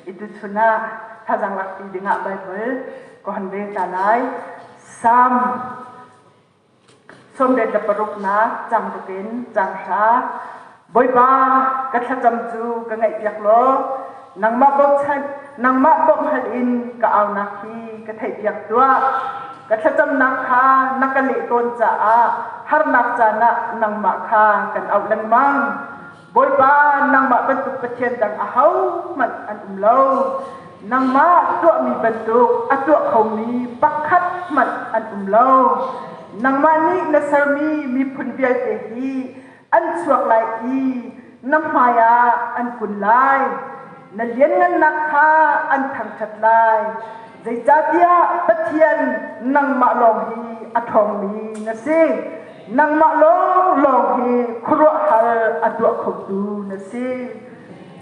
I tuchun ah thazaang lak ti dingah Bible ka hon rel ta lai. Psalm 16 cang rukin cang hra Bawipa ka thlacam cu ka ngaihpiak law nangmah bochan nangmah bawmhhal in ka aunak hi ka theihpiak tuah ka thlacamnak kha na ka leh tawn caah harnak caan ah nangmah kha kan auh lengmang Bawipa, nangmah bantuk Pathian dang ahohmanh an um lo. Nangmah tuahmi bantuk a tuah khomi pakhat hmanh an um lo. Nangmah nih na sermi miphun vialte hi an chuak lai i na hmaiah an kun lai. Na lianngannak kha an thangṭhat lai. Zeicahtiah Pathian nangmah lawng hi a ṭhawngmi na si. Nangmah lawnglawng hi khuaruahhar a tuah khotu na si.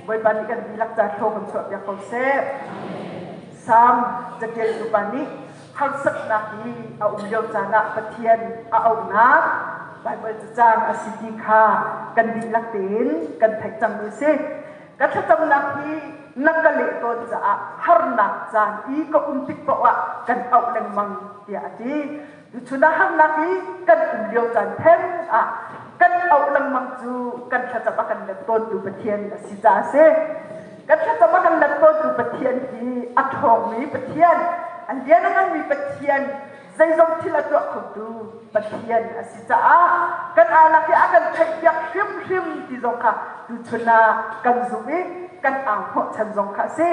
Bawipa nih kan dihlak ca thlaw kan chuahpiak ko seh. Salm caṭialtu pa nih harsatnak hi a um lio caan ah Pathian a auhnak Baibal cacang a si ti kha kan dihlak tein kan theih cangmi a si. Ka thlacamnak hi na ka leh tawn caah harnak caan i ka um tik paoh ah kan auh lengmang tiah a ti. Tuchun ah harnak i kan um lio caan theng ah kan auh lengmang cu kan thlacam a kan let tawntu Pathian a si caah a si. Kan thlacam a kan let tawntu Pathian hi a ṭhawngmi Pathian, a lian a nganmi Pathian, Zeizong thil a tuah khotu Pathian a si caah kan aunak hi a kan theihpiak hrimhrim ti zong kha tuchun ah kan zumh i kan au hnawhchan zong kha a si.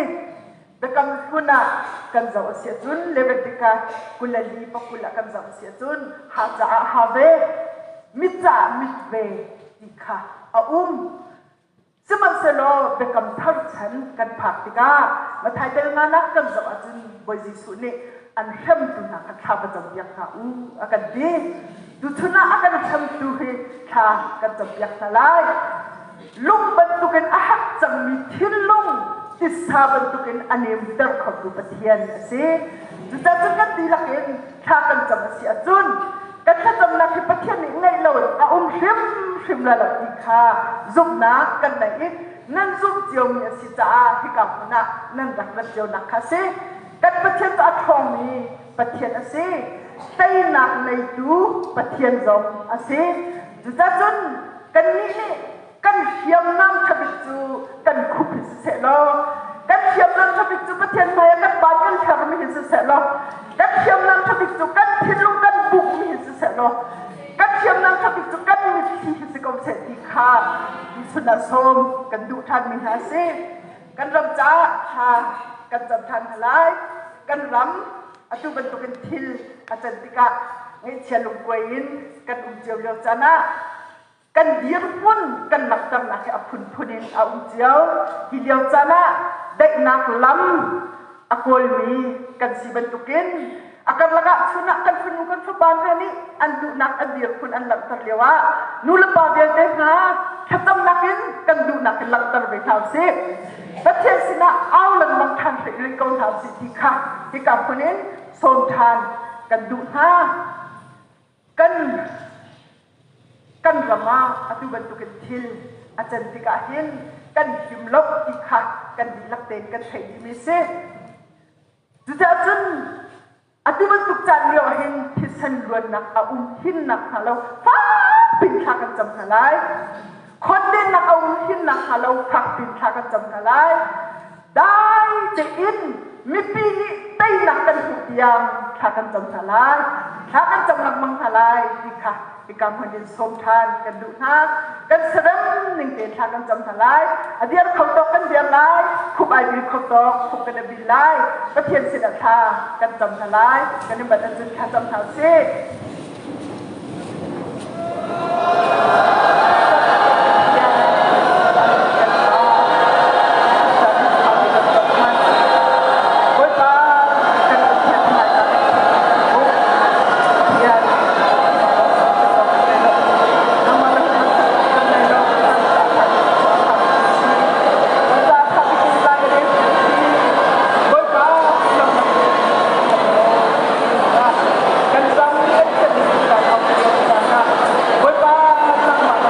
Biakam hlun ah kan zoh a si ahcun Leviticus 24 pakul ah kan zoh a si ahcun ha caah ha ve, mit caah mit ve ti kha a um. Sihmanhsehlaw biakam thar chan kan phak tikah Matthai tel nganak kan zoh ahcun Bawi Jesuh nih an hremtu hna kha thla va campiak hna u a kan ti. Tuchun ah a kan hremtu hi thla kan campiak hna lai. Lung bantukin a hak cangmi thinlung titsa bantukin a nemter khotu Pathian a si. Cucaah cun kan dihlak in thla kan cam a si ahcun kan thlacamnak hi Pathian nih ngaih loin a um hrimhrim lai lo ti kha zumhnak kan nei i nan zumh ciomi a si caah hika hmun ah nan rak rat cionak kha a si. Kan Pathian cu a ṭhawngmi Pathian a si. Teinak neitu Pathian zong a si. Cucacun kannih nih kan hriamnam ṭhabik cu kan khup hi siseh law kan hriamnam ṭhabik cu Pathian hmaiah kan ban kan hermi hi siseh law kan hriamnam ṭhabik cu kan thinlung kan bukmi hi siseh law kan hriamnam ṭhabik cu kan mitthli hi si ko seh ti kha tuchun ah sawm kan duh ṭhanmi hna a si. Kan ram caah thla kan cam ṭhan hna lai. Kan ram atu bantukin thil a can tikah ngaihchia lungkuai in kan um cio lio caan ah kan dirhmun kan langhternak hi a phunphun in a um cio. Hi lio caan ah daihnak lam a kawlmi kan si bantukin a karlak ah chun ah kan fanu kan fapa hna nih an duhnak an dirhmun an langhter lio ah nu le pa vialte hna thlacamnak in kan duhnak in langhter ve hna usih. Pathian sinah au lengmang ṭhan rih ko hna usih ti kha hika hmun in sawm ṭhan kan duh hna. Kan kan ram ah atu bantukin thil a can tikah hin kan him lo ti kha kan dihlak tein kan theih dihmi a si. Cucaah cun atu bantuk caan lio ah hin thisen luannak a um hinnak hnga lo fakpin thla kan cam hna lai. Khondennak a um hinnak hnga lo fakpin thla kan cam hna lai. Dai tein mipi nih teinak kan hmuh tiang thla kan cam hna lai. Thla kan cam lengmang hna lai ti kha hika hmun in sawm ṭhan kan duh hna. Kan sarem ning te thla kan cam hna lai. A dir kho tawk kan dir lai. Khup ai bil kho tawk khup kan i bil lai. Pathian sinah thla kan cam hna lai. Kan i bat ahcun thla cam hna usih. Kan zam kan kan kan Bawipa nangmah.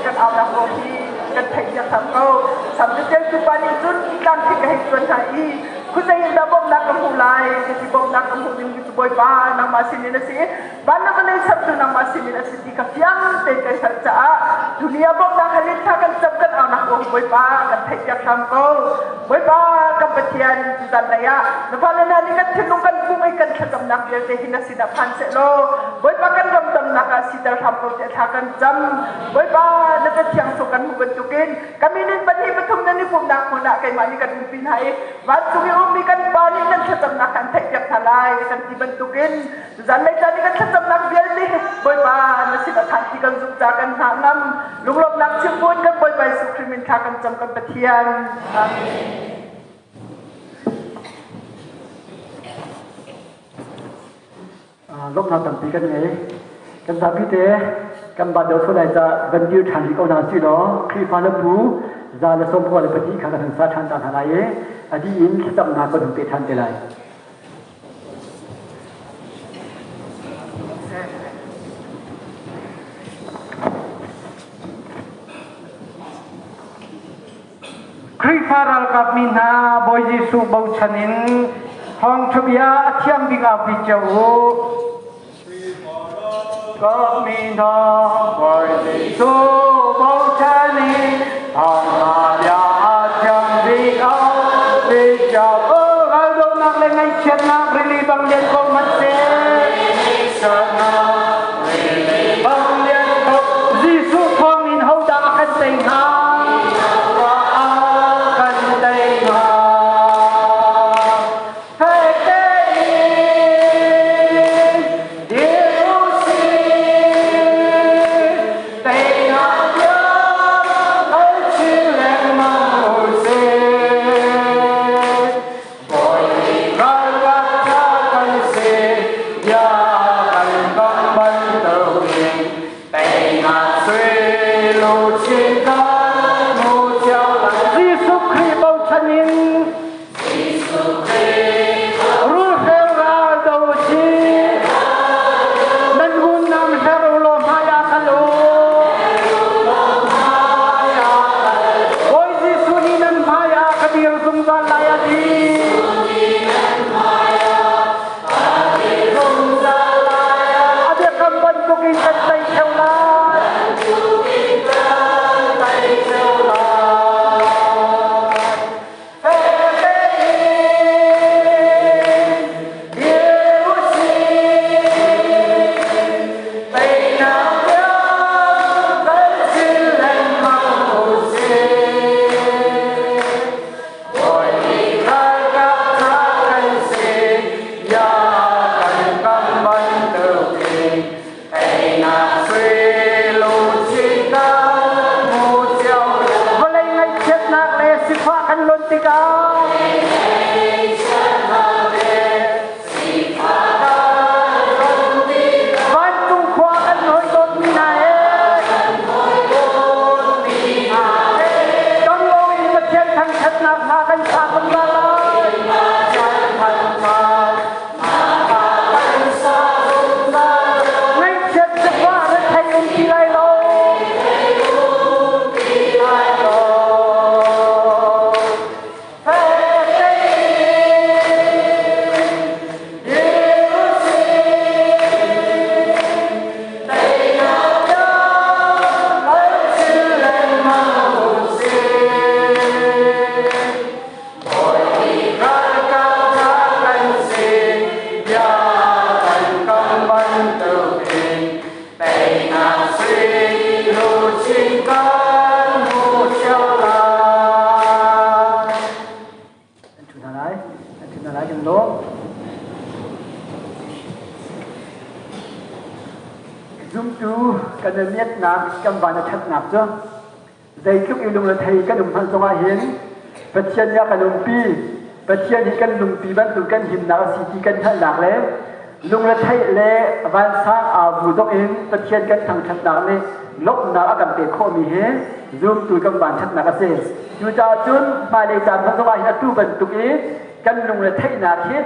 kan aunak aw hi kan theih piak hram ko. Sam tu pa nih cun tlang khi ka hei cuan hna i khuazei in dah bawmhnak ka hmuh lai ka ti bawmhnak ka hmuh ding cu Bawipa nangmah sinin a si i van le vawlei sertu nangmah sinin a si ti kha fiang tein kan hngalh caah dunia bawmhnak halin thla kan cam kan aunak aw Bawipa kan theih piak hram ko. Bawipa kan Pathian tuzan lei ah na fale hna nih kan thinlung kan pum i kan thlacamnak vialte hi na sinah phan seh law Bawipa kan ram damnak ah siter hram ko tiah thla kan cam. Bawipa na cathiang chung kan hmuh bantukin ka min in pahnih pathum nan i pumhnak hmun ah keimah nih kan umpi hna i vancung i ummi kan Pa nih nan thlacamnak kha an theihpiak hna lai kan ti bantukin zanlei caan i kan thlacamnak vialte hi Bawipa na sin a phan ti kan zumh ca kan hngah ngam lunglawmhnak chim buin kan Bawipa Jesuh Khrih min thla kan cam kan Pathian. Amen. Lawmhnak tampi kan ngei. Kan zapi te kan bat deuh sual lai ca van dir ṭhan rih ko hna si law Khrihfa le bu 194 kha kan hun sa ṭhan ta hna lai i a dih in thlacamnak kan hun pe ṭhan te lai. Khrihfa ralkap mi hna Bawi Jesuh bochan in thawngṭha bia a thiam bik aupi cio u. Ralkap mi hna Bawi Jesuh bochan in thawngṭha bia a thiam bik aupi cio u. Raldohnak le ngaihchiatnak rili bang lian ko hmanh seh. Rili bang lian ko. Jesuh thawngin hodah a kan tei hnga? Kan tei hnga. Fek tein dir u sih. Teinak tiang kal chin lengmang u sih. Bawi ralkap ṭha kan si, bia kan bang bantukin teinak sui luchin kan hmu cio lai. Jesuh Khrih bochan in rulhreu ral do si nan ngun nam her u law hmai ah kal u. Bawi Jesuh nih nan hmai ah ka dir zungzal lai a ti. A biakam bantukin kan tei theo lai. Vawlei ngaihchiatnak le sifah kan lon tikah vancung khua kan hawi dawtmi hna he Tonglo in Pathian thangṭhatnak hla kan sa zungzal lai. Ngaihchiat sifah rethei um ti lai lo. An ṭhu hna lai. An ṭhu hna lai kan lawm. Zumtu kan i miatnak kan van a ṭhatnak cu zeitluk i lungrethei kan um hmanh zongah hin Pathian nih a kan umpi. Pathian hi kan lungpi bantuk kan himnak a si ti kan hngalhnak le lungretheih le vansang aa bu zong in Pathian kan thangṭhatnak nih lawmhnak a kan pek khawhmi hi zumtu kan vanṭhatnak a si. Cucaah cun hmailei caan hmanh zongah hin atu bantuk i kan lungretheihnak hi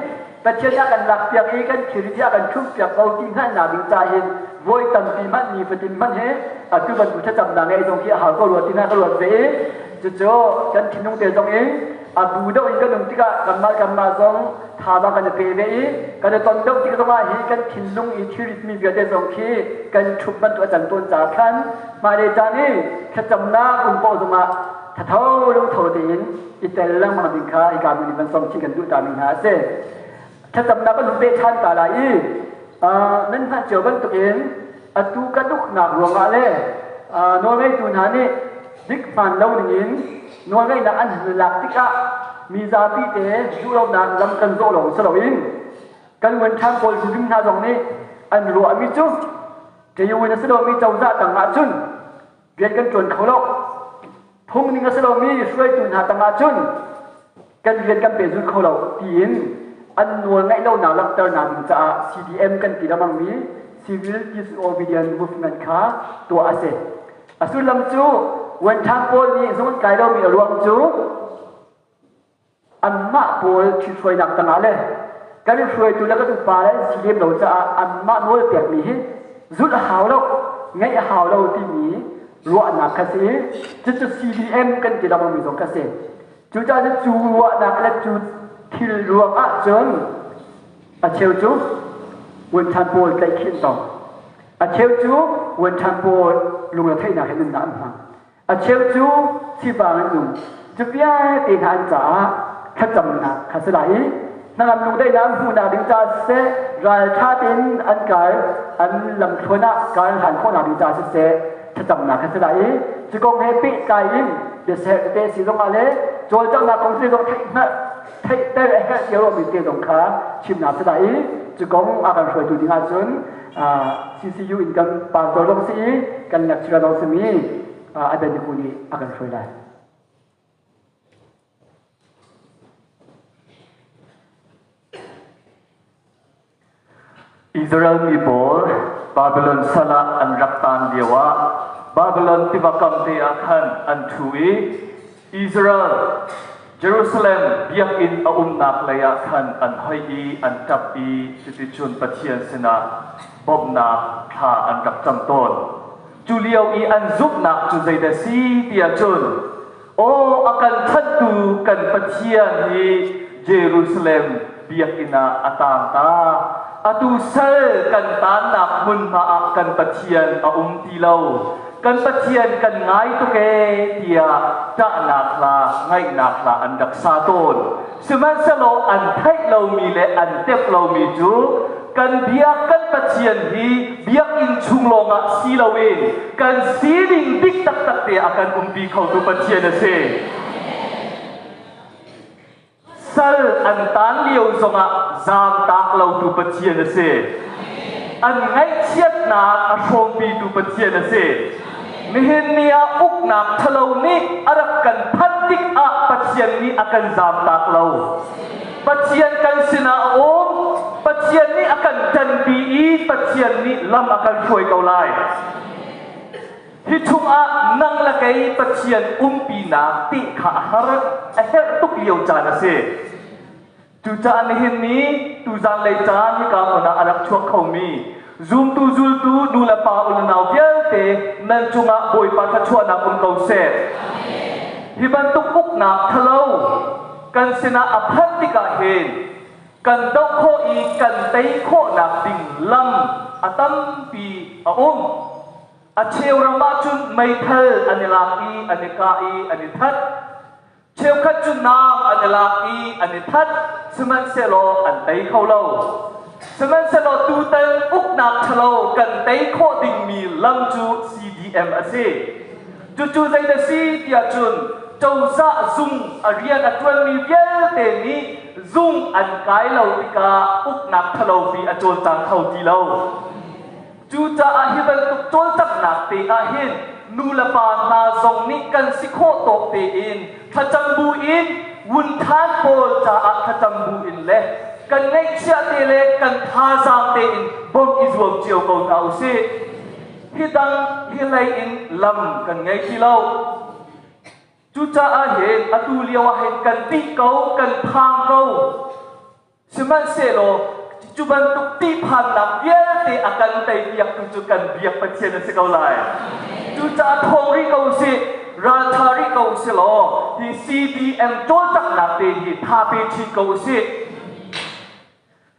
Pathian a kan lakpiak i kan thilri a kan ṭhumhpiak ko ti hngalhnak ding ca hin voi tampi hmanh nifatin hmanh hi atu bantuk thlacamnak ngeih zong khi a hau ko rua ti hna ka ruat ve i cucu kan thinlung te zong in a bu deuh in kan um tikah kanmah kanmah zong thazaang kan i pe ve i kan i ton deuh tik zongah hi kan thinlung i thilritmi vialte zong khi kan ṭhup bantuk a can tawn caah khan hmailei caan i thlacamnak um paoh zongah thatho lungtho tein i tel lengmang ding kha hika hmun in van sawm chin kan duh ta mi hna a si. Thlacamnak kan hun peh ṭhan ta lai i nan hngalh cio bantukin atu kan uknak ruangah le nawlngeitu hna nih dik hmaan lo ningin nawlngeihnak an hun lak tikah mi zapi te duhlonak lam kan zawh lawng si loin kan nguanṭhang pawl hrimhrim hna zong nih an ruahmi cu Tayuwin a si lomi cozah tang ahcun rian kan ṭuan kho lo. Phung ning a si lomi hruaitu hna tang ahcun kan rian kan pehzulh kho lo tiin an nawl ngaih lonak langhternak ding caah CDM kan ti lengmangmi Civil Disobedience Movement kha tuah a si. A sullam cu Wenthang pawl nih zung an kai lomi a ruang cu anmah pawl ṭhithruainak tangah le kan hruaitu le kan upa le an si lem lo caah anmah nawl pekmi hi zulh a hau lo ngaih a hau lo timi ruahnak kha si cucu CDM kan ti lengmangmi zong kha si cucaah cu ruahnak le cu thil ruang ahcun a cheu cu vuanthan pawl tlaihkhih an tong a cheu cu vuanthan pawl lungretheihnak he nunnak an hmang A cheu cu sifang an um. Cu vialte hna an caah thlacamnak kha si lai i hnangam lungdaihnak an hmuhnak ding caah siseh, ralṭha tein an kal an lamthluan ah kal hlan khawhnak ding caah siseh, thlacamnak kha si lai i cu kong he pehtlai in biaser tete si zongah le cawlcanghnak kong si zong theih theihter a herh cio mi te zong kha chimnak si lai i cu kong a kan hruaitu ding ahcun CCU in kan pastor zong si i kan lecturer zong simi Abednego nih a kan hruai lai. Israel mi pawl Babylon sal ah an rak taan lioah Babylon tiva kam te ah khan an ṭhu i Israel Jerusalem biakinn a umnak lei ah khan an hoih i an ṭap i cuticun Pathian sinah bawmhnak thla an rak cam tawn. Cu lio i an zumhnak cu zeidah si tiah cun Aw a kan chanhtu kan Pathian hi Jerusalem biakinn ah a taang ta. Atu sal kan taannak hmunhma ah kan Pathian a um ti lo. Kan Pathian kan ngai tuk ee tiah ṭahnak hla, ngaihnak hla an rak sa tawn. Sihmanhsehlaw an theih lomi le an tep lomi cu kan biak kan Pathian hi biakinn chung lawngah si loin kan sining dik taktak te a kan umpi khotu Pathian a si. Sal an taan lio zongah zaamtak lotu Pathian a si. An ngaihchiatnak a hrawmpitu Pathian a si. Nihin ni ah uknak ṭhalo nih a rak kan phanh tikah Pathian nih a kan zaamtak lo. Pathian kan sinah a um. Pathian nih a kan ṭanpi i Pathian nih lam a kan hruai ko lai. Hi chungah nang le kei Pathian umpinak ti kha a har a herh tuk lio caan a si. Cucaah nihin ni tuzan lei caan hika hmun ah a rak chuak khomi zumtu zultu nu le pa u le nau vialte nan cungah Bawipa thluachuahnak um ko seh. Hi bantuk uknak thalo kan sinah a phanh tikah hin kan doh khawh i kan tei khawhnak ding lam a tampi a um. A cheu ram ahcun meithal an i lak i an i kah i an i that. Cheukhat cu naam an i lak i an i that, sihmanhsehlaw an tei kho lo. Sihmanhsehlaw tutan uknak ṭhalo kan tei khawh dingmi lam cu CDM a si. Cucu zeidah si tiah cun cozah zung a rian a ṭuanmi vialte nih zung an kai lo tikah uknak ṭhalopi a cawlcang kho ti lo. Cucaah hi bantuk cawlcanghnak te ah hin nu le pa hna zong nih kan si khawh tawk tein thlacam bu in wunthan pawl caah thlacam bu in le kan ngaihchiah te le kan thazaang tein bawmh i zuam cio ko hna u sih. Hi dang hi lei in lam kan ngei ti lo. Cucaah hin atu lio ah hin kan tih ko, kan phang ko. Sihmanhsehlaw cu bantuk tihphannak vialte a kan teipiaktu cu kan biak Pathian a si ko lai. Cucaah thawng rih ko usih, ralṭha rih ko usih law hi CDM cawlcanghnak te hi tha pe chin ko usih.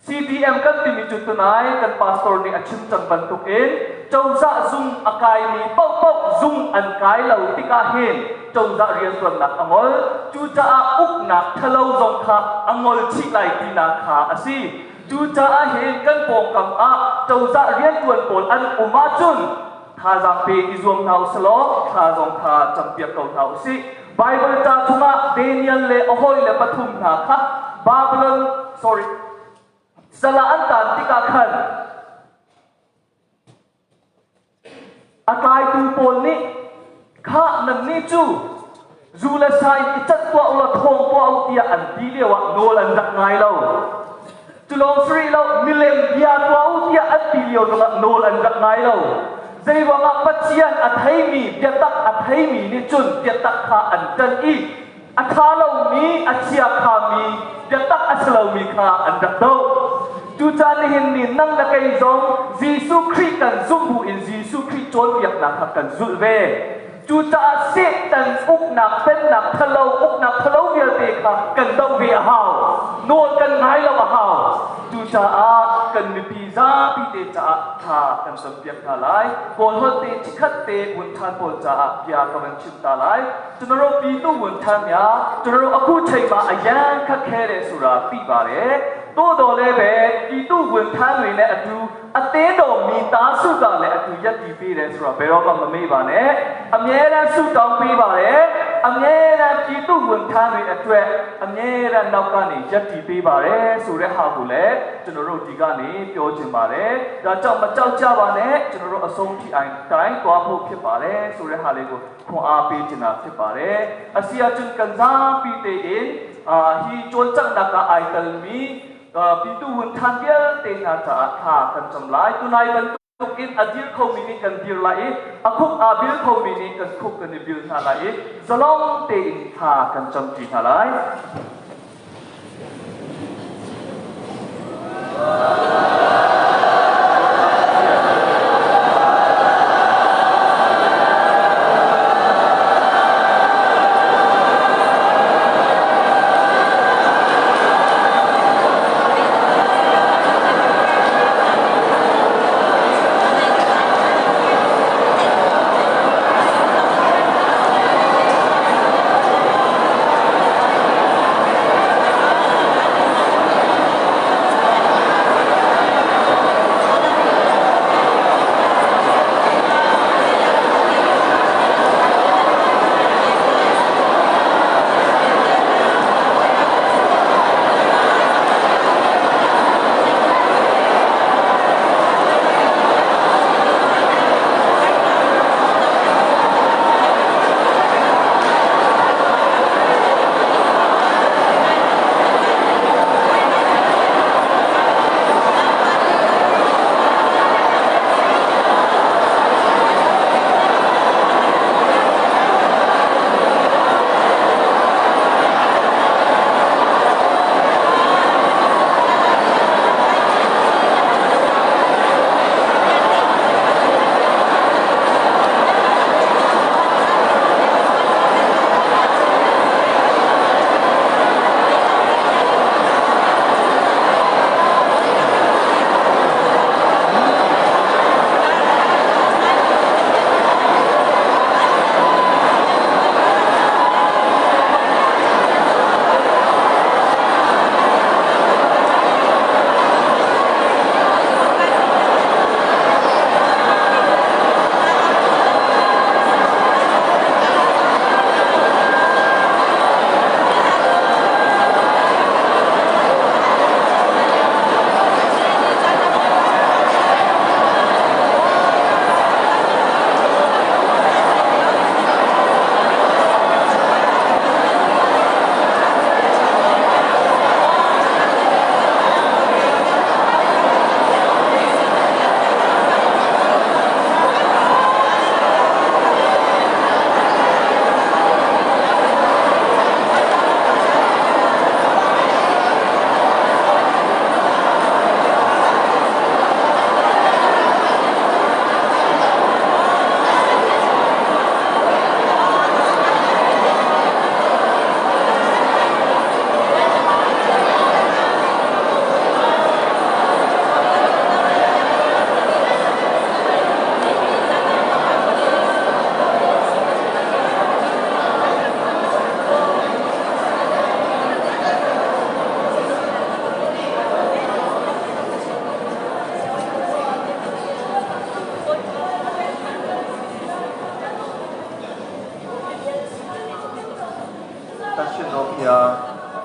CDM kan timi cu tunai kan pastor nih a chim cang bantukin cozah zung a kaimi paohpaoh zung an kai lo tikah hin cozah rianṭuannak a ngol. Cucaah uknak ṭhalo zong kha a ngol chih lai tinak kha a si. Cucaah hin kan pawngkam ah cozah rianṭuan pawl an um ahcun thazaang pe i zuam hna usih law thla zong kha campiak ko hna usih. Baibal ca chungah Daniel le a hawile pathum hna kha Babylon sorry sal ah an taan tikah khan a tlaitu pawl nih khah nannih cu zu le sa in i cat tuah u law thawng tuah u tiah an ti lioah nawl an rak ngai lo. Cu lawng si rih lo, milem bia tuah u tiah an ti lio zongah nawl an rak ngai lo. Zeiruangah Pathian a theimi, biatak a theimi nih cun biatak kha an ṭanh i a ṭha lomi, a chiakhami, biatak a si lomi kha an rak doh. Cucaah nihin ni nang le kei zong Jesuh Khrih kan zumh bu in Jesuh Khrih cawnpiaknak kha kan zulh ve. Cucaah Satan uknak pennak ṭhalo uknak ṭhalo vialte kha kan doh ve a hau. Nawl kan ngai lo a hau. Cucaah kan mipi zapi te caah tha kan campiak hna lai. Kawl holh te chikhat te vun ṭhan pawl caah bia ka van chim ta lai. Cunaro pi tu vun ṭhan ya, cunaro aku chei ma a yang kha khe le sura pi ba le. To do le be ti tu vun ṭhan ri le atu အသင်းတော်မိသားစုကလည်းအတူရပ်တည်ပေးတယ်ဆိုတော့ဘယ်တော့မှမမေ့ပါနဲ့အမြဲတမ်းဆုတောင်းပေးပါတယ်အမြဲတမ်းပြည်သူဝန်ထမ်းတွေအတွက်အမြဲတမ်းနောက်ကနေရပ်တည်ပေးပါတယ်ဆိုတဲ့ဟာကိုလည်းကျွန်တော်တို့ဒီကနေပြောချင်ပါတယ်ဒါကြောင့်မကြောက်ကြပါနဲ့ကျွန်တော်တို့အဆုံးထိအိုင်တိုင်းသွားဖို့ဖြစ်ပါတယ်ဆိုတဲ့ဟာလေးကိုခွန်အားပေးချင်တာဖြစ်ပါတယ်အစီအကျွန်းကန်စားပြီးတဲ့င်အာဟီจนจังนักไอตัลมี Pitu hun than vialte hna caah thla kan cam lai. Tunai bantuk in a dir khomi nih kan dir lai i a khuk aa bil khomi nih kan khuk kan i bil hna lai i zalong tein thla kan camṭi hna lai. သန့်ရှင်းသောဘုရား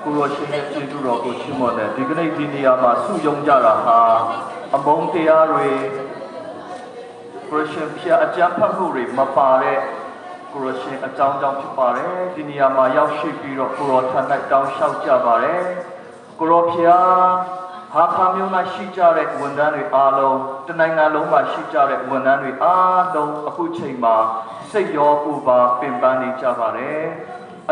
ကိုရောရှင်ရဲ့ကျေးဇူးတော်ကိုချီးမွမ်းတယ်ဒီကနေ့ဒီနေရာမှာစုယုံကြတာဟာအမုန်းတရားတွေကိုရရှင်ဖျားအကြမ်းဖက်မှုတွေမပါတဲ့ကိုရရှင်အကြောင်းကြောင့်ဖြစ်ပါတယ်ဒီနေရာမှာရောက်ရှိပြီးတော့ကိုရောထံ၌တောင်းလျှောက်ကြပါတယ်ကိုရောဖျားဟာခါမျိုး၌ရှိကြတဲ့ဝန်ထမ်းတွေအားလုံးတနိုင်ငံလုံးမှာရှိကြတဲ့ဝန်ထမ်းတွေအားလုံးအခုချိန်မှာစိတ်ရောကိုယ်ပါပင်ပန်းနေကြပါတယ်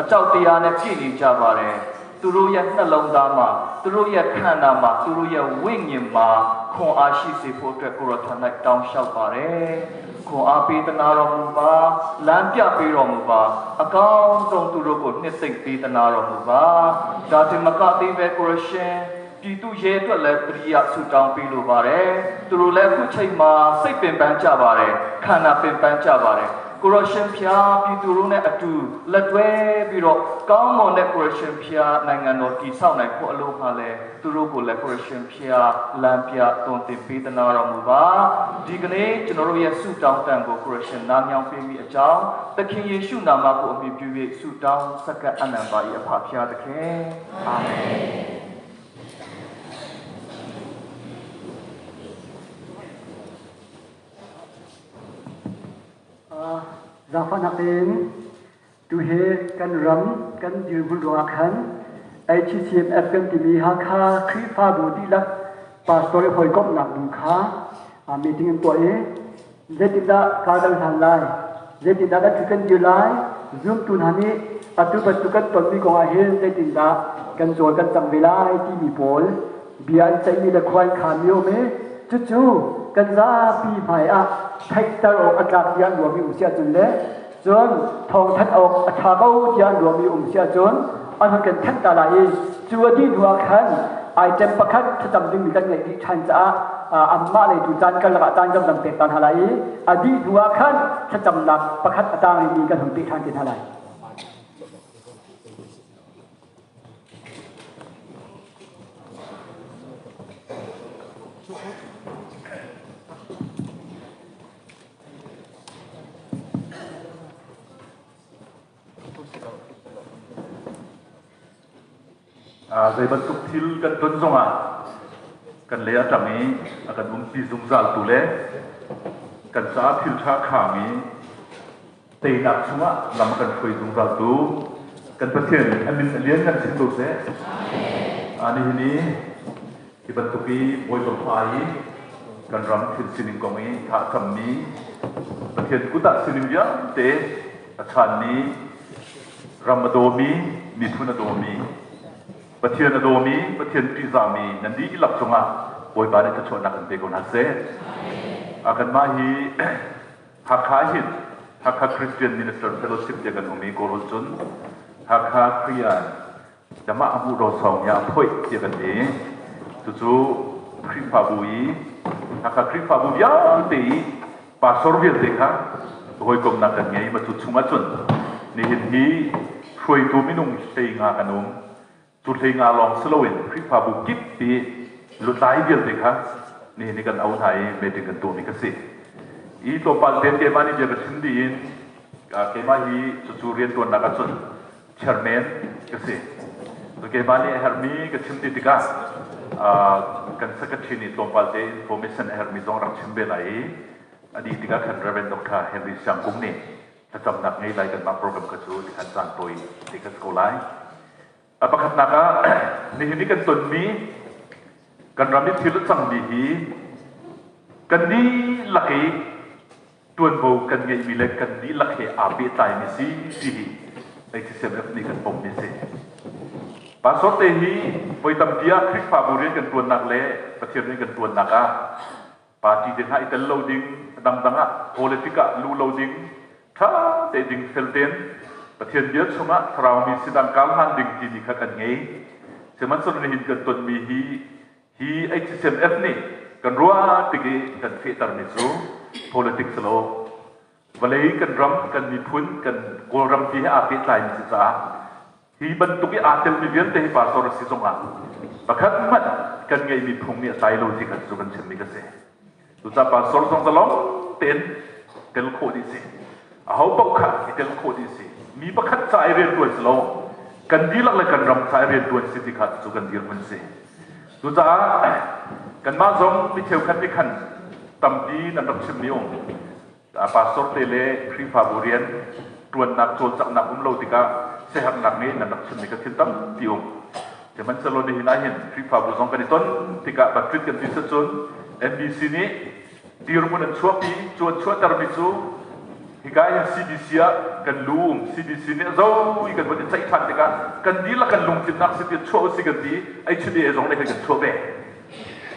အကြောက်တရားနဲ့ပြည့်နေကြပါတယ်သူတို့ရဲ့နှလုံးသားမှာသူတို့ရဲ့ခန္ဓာမှာသူတို့ရဲ့ဝိညာဉ်မှာခွန်အားရှိစေဖို့အတွက်ကိုရောထံ၌တောင်းလျှောက်ပါတယ်ခွန်အားပေးသနာတော်မူပါလမ်းပြပေးတော်မူပါအကောင်းဆုံးသူတို့ကိုနှစ်သိမ့်ပေးသနာတော်မူပါဒါတင်မကသေးပဲကိုရရှင်ပြည်သူရဲအတွက်လည်းပရိယဆုတောင်းပေးလိုပါတယ်သူတို့လည်းအခုချိန်မှာစိတ်ပင်ပန်းကြပါတယ်ခန္ဓာပင်ပန်းကြပါတယ်ကိုရရှင်ဖျားပြည်သူတို့နဲ့အတူလက်တွဲပြီးတော့ကောင်းမွန်တဲ့ကိုရရှင်ဖျားနိုင်ငံတော်တည်ဆောက်နိုင်ဖို့အလို့ဟာလဲသူတို့ကိုလည်းကိုရရှင်ဖျားလမ်းပြတွင်တင်ပေးသနာတော်မူပါဒီကနေ့ကျွန်တော်တို့ရဲ့ဆုတောင်းတန်ကိုကိုရရှင်နားမြောင်းပေးမိအကြောင်းသခင်ယေရှုနာမကိုအမိပြု၍ဆုတောင်းဆက်ကပ်အနံပါ၏အဖဖျားသခင်အာမင် Zaangfahnak tein tuhi kan ram kan dirhmun ruangah khan HCMF kan timi Hakha Khrihfabu dihlak pastor i hawikomhnak bu kha meeting an tuah i zeitindah kar kan hlan lai, zeitindah kan ṭhu kan dir lai, zumtu hna nih atu bantuk kan tonmi kong ah hin zeitindah kan cawl kan cang ve lai timi pawl bia an ceihmi le khua an khanmi a um i cucu kan zapi hmai ah theihter awk a tlak tiah an ruahmi um si ahcun le cun thawngthanh awk a ṭha ko tiah an ruahmi um si ahcun an hun kan thanh ta lai i cu a dih hnu ah khan item pakhat thlacam dingmi kan ngeih dih ṭhan caah anmah lei tu caan karlak ah caan kan van pek ta hna lai i a dih hnu ah khan thlacamnak pakhat a tang rihmi kan hun peh ṭhan te hna lai. Zei bantuk thil kan ton zongah kan le a ṭang i a kan umpi zungzaltu le kan caah thil ṭha kham i teinak chungah lam a kan hruai zungzaltu kan Pathian a min a lian kan chim ko seh. Nihin i hi bantuk i Bawipa hmai i kan ram thil sining kong i thah cammi Pathian kut ah sining vialte a chanmi ram a dawmi miphun a dawmi Pathian a dawmi Pathian ṭihzahmi nan dihlak cungah Bawipa nih thluachuahnak in pe ko hna seh. Kanmah hi Hakha hin Hakha Christian Minister Fellowship tiah kan um i Kawlrawn cun Hakha Kriyan Dama Amu Rosong ya Phoi tiah kan ti. Cucu Khrihfabu i Hakha Khrihfabu vialte i pastor vialte kha hawikomnak kan ngei ma cu chungah cun nihin hi hruaitu minung 15 kan um. Cu 15 lawng si loin Khrihfabu kip i lutlai vialte kha nihin hi kan auh hna i meeting kan tuahmi ka si. I tlawmpal tein keimah nih bia ka chim dih in keimah hi cucu rianṭuannak ahcun chairman ka si. Cu keimah nih a herhmi ka chim dih tikah kan secretary nih tlawmpal te information a herhmi zong rak chim ve lai i a dih tikah khan Reverend Dr. Henry Siang Kung nih thlacamnak ngei lai kanmah program kha cu tikhan caan tawi te kha si ko lai. A pakhatnak ah nihin i kan tonmi kan ram i thil a cangmi hi kan dihlak i tuanvo kan ngeihmi le kan dihlak he aa pehtlaimi si ti hi HCMF nih kan pommi si. Pastor te hi voi tampi ah Khrihfabu rian kan tuannak le Pathian rian kan tuannak ah party te hna i tel lo ding, dangdang ah politic ah luh lo ding, ṭha te ding fel tein Pathian bia chungah thlarau mi sinah kal hlan ding timi kha kan ngei. Sihmanhsehlaw nihin kan tonmi hi hi HCMF nih kan ruah tik i kan fehtermi cu politics lo vawlei kan ram kan miphun kan Kawlram ti he aa pehtlaimi si caah Hi bantuk i aa telmi vialte hi pastor a si zongah pakhat hmanh kan ngeihmi phung nih a tlai lo ti kha cu kan chimmi ka si. Cucaah pastor zong zalong tein tel khawh dih si. Aho paoh kha i tel khawh dih si. Mi pakhat ca i rianṭuan si lo. Kan dihlak le kan ram ca i rianṭuan si ti kha cu kan dirhmun si. Cucaah kanmah zong mi cheukhat nih khan tampi nan rak chimmi um. Pastor te le Khrihfabu rian ṭuannak cawlcanghnak um lo tikah siaherhnak nih nan rak chimmi kha thil tampi um. Sihmanhsehlaw nihin ah hin Khrihfabu zong kan i ton tikah Baptist kan ti cun NBC nih dirhmun an chuahpi cu an chuahtermi cu hika hin CBC ah kan lu um CBC nih zo i kan vun i ceih ṭhan tikah kan dihlak kan lungtlinnak si ti chuah usih kan ti HDA zong nih kan chuah ve.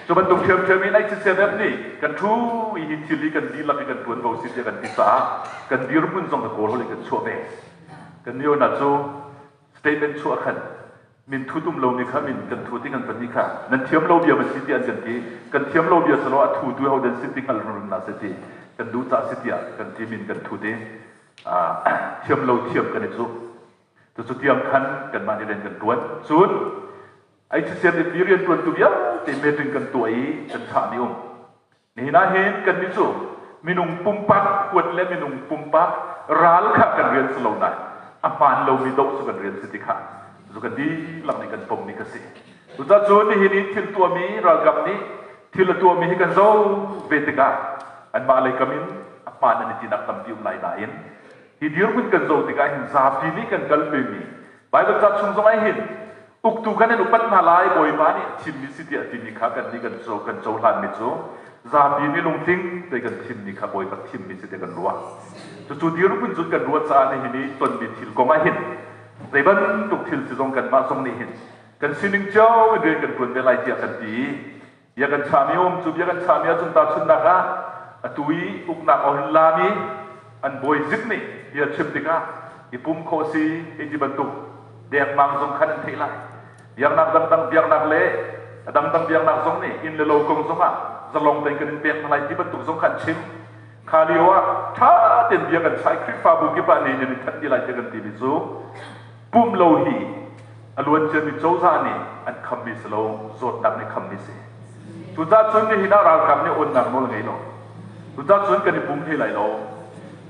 Cu bantuk ṭhiamṭhiam in HCMF nih kan ṭhu i hi thil hi kan dihlak i kan ṭuanvo si tiah kan ti caah kan dirhmun zong ka kawl holh in kan chuah ve. Kan nionak cu statement chuah khan min thut um lomi kha min kan thut i kan pahnih kha nan thiam lo bia ma si ti an kan ti kan thiam lo bia selaw a thu tu ho den si ti hngal rum na se ti kan duh ca si tiah kan ti min kan thut i thiam lo thiam kan i cu cucu tiang khan kanmah nih rian kan tuan cun HCMP rian tuantu vialte meeting kan tuah i kan chahmi um Nihin ah hin kannih cu minung pumpak huat le minung pumpak ral kha kan rian si lo nain a hmaan lomi doh cu kan rian si ti kha cu kan dihlak nih kan pommi ka si. Cucaah cun nihin i thil tuahmi ralkap nih thil a tuahmi hi kan zoh ve tikah anmah lei kam in a hmaan an i tinak tampi um lai nain hi dirhmun kan zoh tikah hin zapi nih kan kalpimi Baibal ca chung zong ah hin uktu kan in upat hna lai Bawipa nih thimmi si tiah timi kha kan nih kan co kan cohlanmi cu zapi nih lungtling te kan thimmi kha Bawipa thimmi si tiah kan ruah. Cucu dirhmun cun kan ruah caah nihin i tonmi thil kong ah hin zei bantuk thil si zong kanmah zong nih hin kan sining cio in rian kan ṭuan ve lai tiah kan ti i bia kan chahmi um cu bia kan chahmi ahcun tahchunhnak ah atu i uknak ohin lami an bawi zik nih bia chim tikah i pum khawh si hei ti bantuk dengmang zong khan an theih lai biaknak dangdang biaknak le a dangdang biaknak zong nih inn le lo kong zong ah zalong tein kan in pek hna lai ti bantuk zong khan chim kha lio ah ṭha tein bia kan chai Khrihfabu kip ah nih nan i thanh ti lai tiah kan timi cu pum lo hi a luan ciami cozah nih an khammi si lo zawtnak nih khammi si cucaah cun nihin ah ralkap nih onnak nawl ngei lo cucaah cun kan i pum hlei lai lo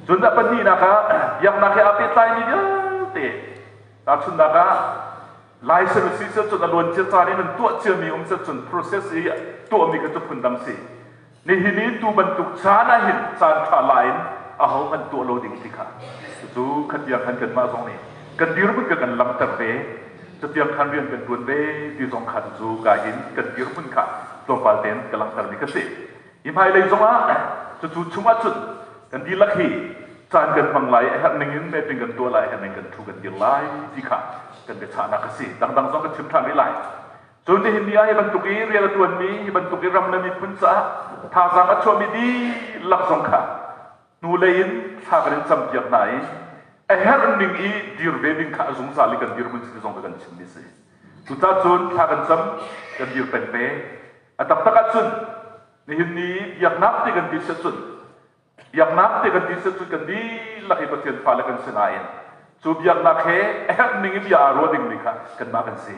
cun a pahnihnak ah biaknak he aa pehtlaimi vialte tahchunhnak ah license si cun a luan cia caan in an tuah ciami um cun process i tuahmi kha cu phundang si Nihin i tu bantuk caan ah hin caan ṭha la in ahohmanh tuah lo ding ti kha cucu khatiang khan kanmah zong nih kan dirhmun kha kan langhter ve cutiang khan rian kan ṭuan ve ti zong kha cucu ka hin kan dirhmun kha tlawmpal tein ka langhtermi ka si. Hi hmailei zongah cucu chungah cun kan dihlak hi caan kan hmang lai a herh ning in meeting kan tuah lai a herh ning kan ṭhu kan dir lai ti kha kan biachahnak a si. Dangdang zong kan chim ṭhan rih lai. Cun nihin ni ah hi bantuk i rian a ṭuanmi, hi bantuk i ram le miphun caah thazaang a chuahmi dihlak zong kha hnulei in thla kan in campiak hna i a herh ning i dir ve ding kha a zungzal i kan dirhmun si zong kha kan chimmi si. Cucaah cun thla kan cam, kan dir peng ve. A taktak ahcun nihin ni biaknak ti kan ti cun biaknak ti kan ti cun kan dihlak i Pathian fale kan si nain cu biaknak he a herh ning i bia aa ruah dingmi kha kanmah kan si.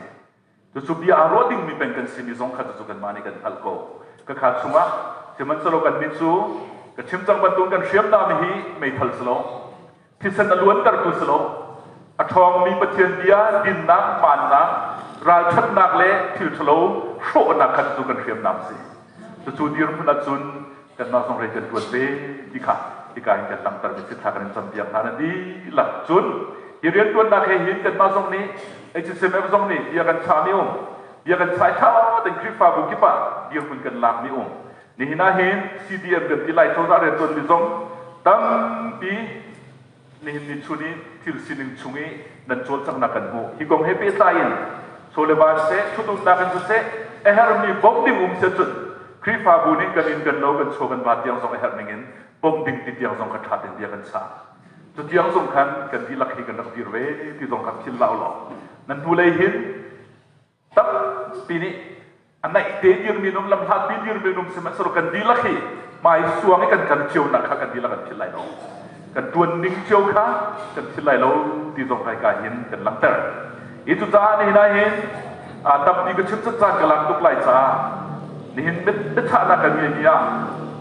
Cucu bia aa ruah dingmi peng kan simi zong kha cucu kanmah nih kan hngalh ko. Ka kha chungah sihmanhsehlaw kannih cu ka chim cang bantuk kan hriamnam hi meithal si lo, thisen a luantertu si lo, a ṭhawngmi Pathian bia dinnak, hmaannak, ralṭhatnak le thil ṭhalo hrawhnak kha cucu kan hriamnam si. Cucu dirhmun ahcun kanmah zong rian kan ṭuan ve ti kha hika hin kan langhtermi si thla kan in campiak hna na dihlak cun hi rianṭuannak he hin kanmah zong nih HCMF zong nih bia kan chahmi um bia kan chai ṭha tein Khrihfabu kip ah dirhmun kan lakmi um nihin ah hin CDM kan ti lai cozah rianṭuanmi zong tampi nihin ni chun i thil sining chung i nan cawlcanghnak kan hmuh. Hi kong he pehtlai in chawlevan seh, ṭhutumnak in siseh, a herhmi bawmh ding um seh cun Khrihfabu nih kan inn kan lo kan chaw kan va tiang zong a herh ning in bawmh ding ti tiang zong kha ṭha tein bia kan chah. Cu tiang zong khan kan dihlak hi kan rak dir ve ti zong kha philh hlah u law nan hnulei hin Tampi nih a naih te dirmi num lamhlatpi dirmi num sihmanhsehlaw kan dihlak hi hmai suang i kan kan cionak kha kan dihlak kan philh lai lo. Kan tuan ning cio kha kan philh lai lo ti zong kai ka hin kan langhter. Hi cucaah nihin ah hin tampi ka chim caan ka lak tuk lai caah nihin biachahnak kan ngeimi ah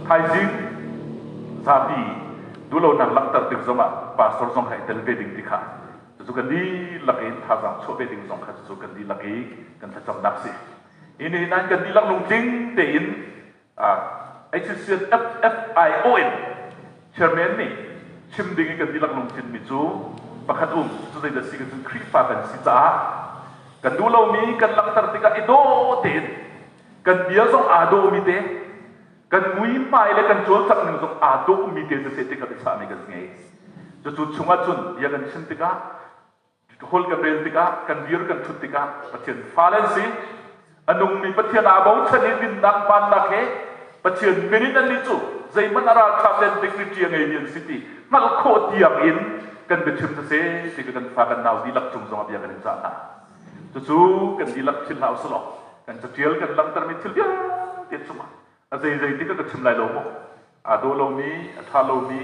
thaizing zapi duhlonak langhter tik zongah pastor zong kha i tel ve ding ti kha. Cucu kan dihlak in thazaang chuah ve ding zong kha cucu kan dihlak i kan thlacamnak si. Hi nihin ah kan dihlak lungtling tein HCCN FFIO in chairman nih chim ding i kan dihlak lungtlinmi cu pakhat um cu zeidah si kan Khrihfa kan si caah kan duh lomi kan langhter tikah i dawh tein kan bia zong aa dawhmi te kan muihmai le kan cawlcangh ning zong aa dawhmi te siseh ti kha biachahmi kan ngei. Cucu chungah cun bia kan chim tikah Hol kan rel tikah, kan dir kan ṭhut tikah Pathian fale an si. A nungmi Pathian aa bochan i dinnak hmaannak he Pathian min in annih cu zeihmanh a ralṭha le dignity a ngeimi an si ti hngalh khawh tiang in kan biachim siseh ti kan fa kan nau dihlak cung zongah bia kan in cah hna. Cucu kan dihlak thil hlah usih kan caṭial kan langhtermi thil vialte cungah a zeizei ti ka ka chim lai lo maw? Aa daw lomi, a ṭha lomi,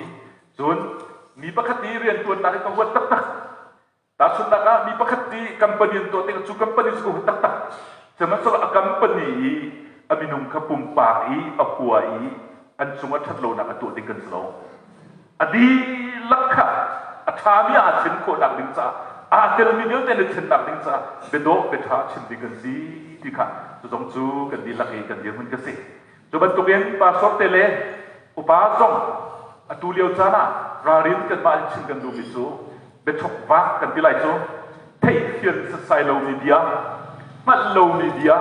cun mi pakhat i rianṭuannak hi ka huat taktak. Tahchunhnak ah mi pakhat i company an tuah tikah cu company cu ka huat taktak. Sihmanhsehlaw a company i a minung kha pumpak i a hua i an cung a ṭhat lonak a tuah ding kan si lo. A dihlak kha a ṭhami aa thlen khawhnak ding caah aa telmi vialte an i thlennak ding caah biadawh biaṭha chim ding kan si ti kha cu zong cu kan dihlak i kan dirhmun ka si. Cu bantukin pastor te le upa zong atu lio caan ah ralrin kanmah in chim kan duhmi cu biachokvak kan ti lai cu theihfian setsai lomi bia hngalh lomi bia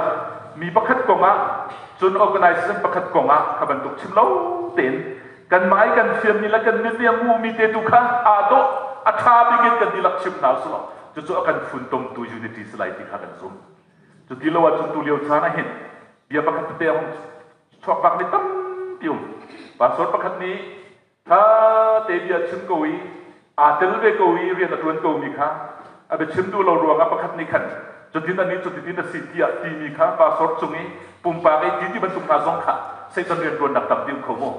mi pakhat kongah cun organization pakhat kongah kha bantuk chim lo tein kanmah i kan fianmi le kan mit nih a hmuhmi te tu kha aa dawh a ṭha bik in kan dihlak chim hna usih law cucu a kan funtomtu unity si lai ti kha kan zumh. Cuti lo ahcun tu lio caan ah hin bia pakhat tete a hung chuak bak mi tampi um. Pastor pakhat nih ṭha te bia chim ko i aa tel ve ko i rian a ṭuan ko mi kha a biachim duh lo ruangah pakhat nih khan cutin anih cutin a si tiah timi kha pastor cung i pumpak i ti ti bantuk hna zong kha Satan rianṭuannak tampi um kho maw?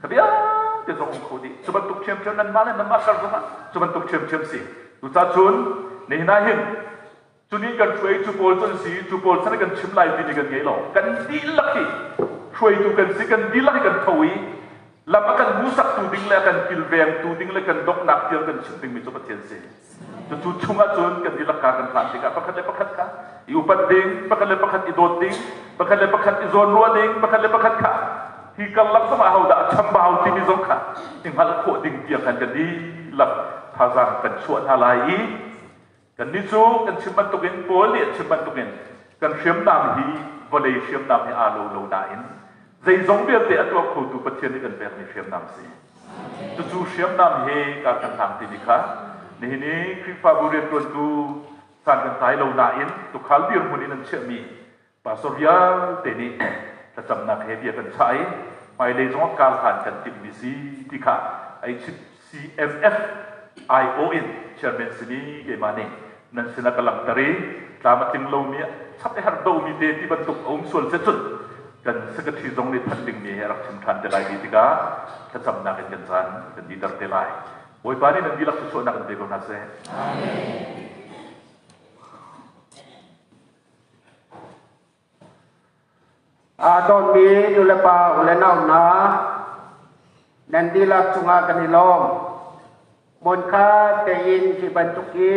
Kha vialte zong um kho dih. Cu bantuk ṭhiamṭhiam nanmah le nanmah kar zongah cu bantuk ṭhiamṭhiam si. Cucaah nihin ah hin Cu nih kan hruai cu pawl cu an si cu pawl chan kan chim lai ti ni kan ngei lo. Kan dihlak hi hruaitu kan si kan dihlak hi kan tho i lam a kan hmuhsaktu ding le a kan kilvengtu ding le kan donghnak tiang kan chim dingmi cu Pathian si. Cucu chungah cun kan dihlak kar kan hlan tikah pakhat le pakhat kha i upat ding, pakhat le pakhat i dawt ding, pakhat le pakhat i zawnruah ding, pakhat le pakhat kha hi karlak zongah ahodah a chambau timi zong kha i hngalh khawh ding tiang khan kan dihlak thazaang kan chuah hna lai i Kannih cu kan chim bantukin Paul nih a chim bantukin kan hriamnam hi vawlei hriamnam he aa lo lo nain zeizong vialte a tuah khotu Pathian nih kan pekmi hriamnam a si. Cucu hriamnam he kar kan hlang timi kha nihin i Khrihfabu rianṭuantu san kan tlai lo nain tuukhal dirhmun in an chiahmi Pastor vialte nih thlacamnak he bia kan chah i hmailei zongah kar hlan kan timhmi si ti kha HCMF IO in chairman simi keimah nih nan sinah ka langhter i tlam a tling lomi chap i har domi te ti bantuk a um sual cun kan secretary zong nih thanh dingmi he rak chim ṭhan te lai ti tikah thlacamnak in kan caan kan diter te lai. Bawipa nih nan dihlak thluachuahnak in pe ko hna seh. Amen. Aa dawtmi nulepa u le nau hna, nan dihlak cungah kan i lawm. Hmunkhat tein hi bantuk i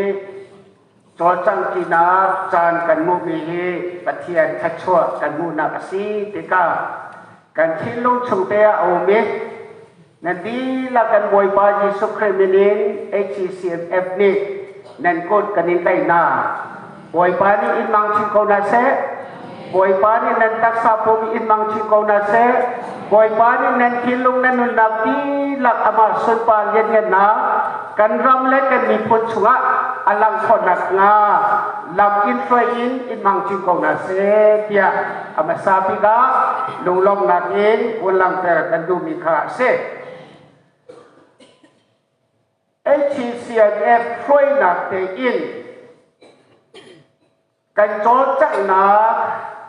cawlcanghṭinak caan kan hmuhmi hi Pathian thluachuah kan hmuhnak a si tikah kan thinlung chungte ah a um i Nan dihlak kan Bawipa Jesuh Khrih min in HCCMF nih nan kut kan in tlaih hna. Bawipa nih in mang chin ko hna seh. Bawipa nih nan taksa pum in mang chin ko hna seh. Bawipa nih nan thinlung nan nunnak dihlak amah sunpar lianngannak kan ram le kan miphun chungah a lang khawh nakhnga lam in hruai in in hmang chin ko hna seh tiah a hmasa bik ah lunglawmhnak in hun langhter kan duhmi kha a si. HCNF hruainak tein kan cawlcanghnak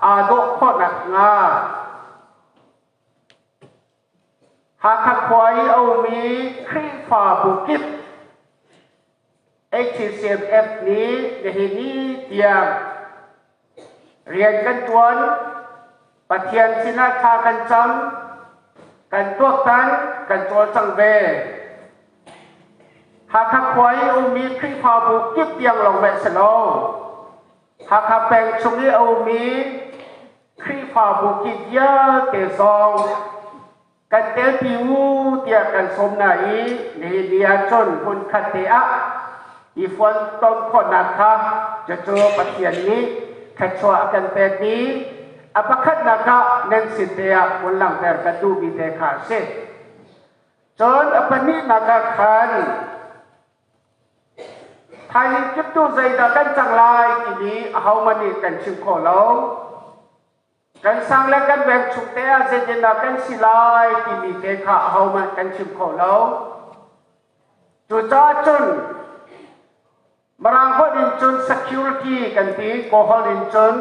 aa dawh khawh nakhnga Hakha khua i a ummi Khrihfabu kip HCMF nih nihin ni tiang rian kan ṭuan, Pathian sinah thla kan cam, kan tuaktan, kan cawlcang ve. Hakha khua i ummi Khrihfabu kip tiang lawng meh si lo. Hakha peng chung i a ummi Khrihfabu kip vialte zong kan telpi u tiah kan sawm hna i nihin ni ahcun hmunkhat te ah i fontom khawhnak kha cucu Pathian nih thluachuah a kan pekmi a pakhatnak ah nan sin te ah hun langhter kan duhmi te kha a si. Cun a pahnihnak ah khan thaizing kiptu zeidah kan cang lai timi ahohmanh nih kan chim khawh lo. Kan sang le kan veng chung te ah zeitindah kan si lai timi te kha ahohmanh kan chim kho lo. Cucaah cun Mirang holh in cun security kan ti, Kawl holh in cun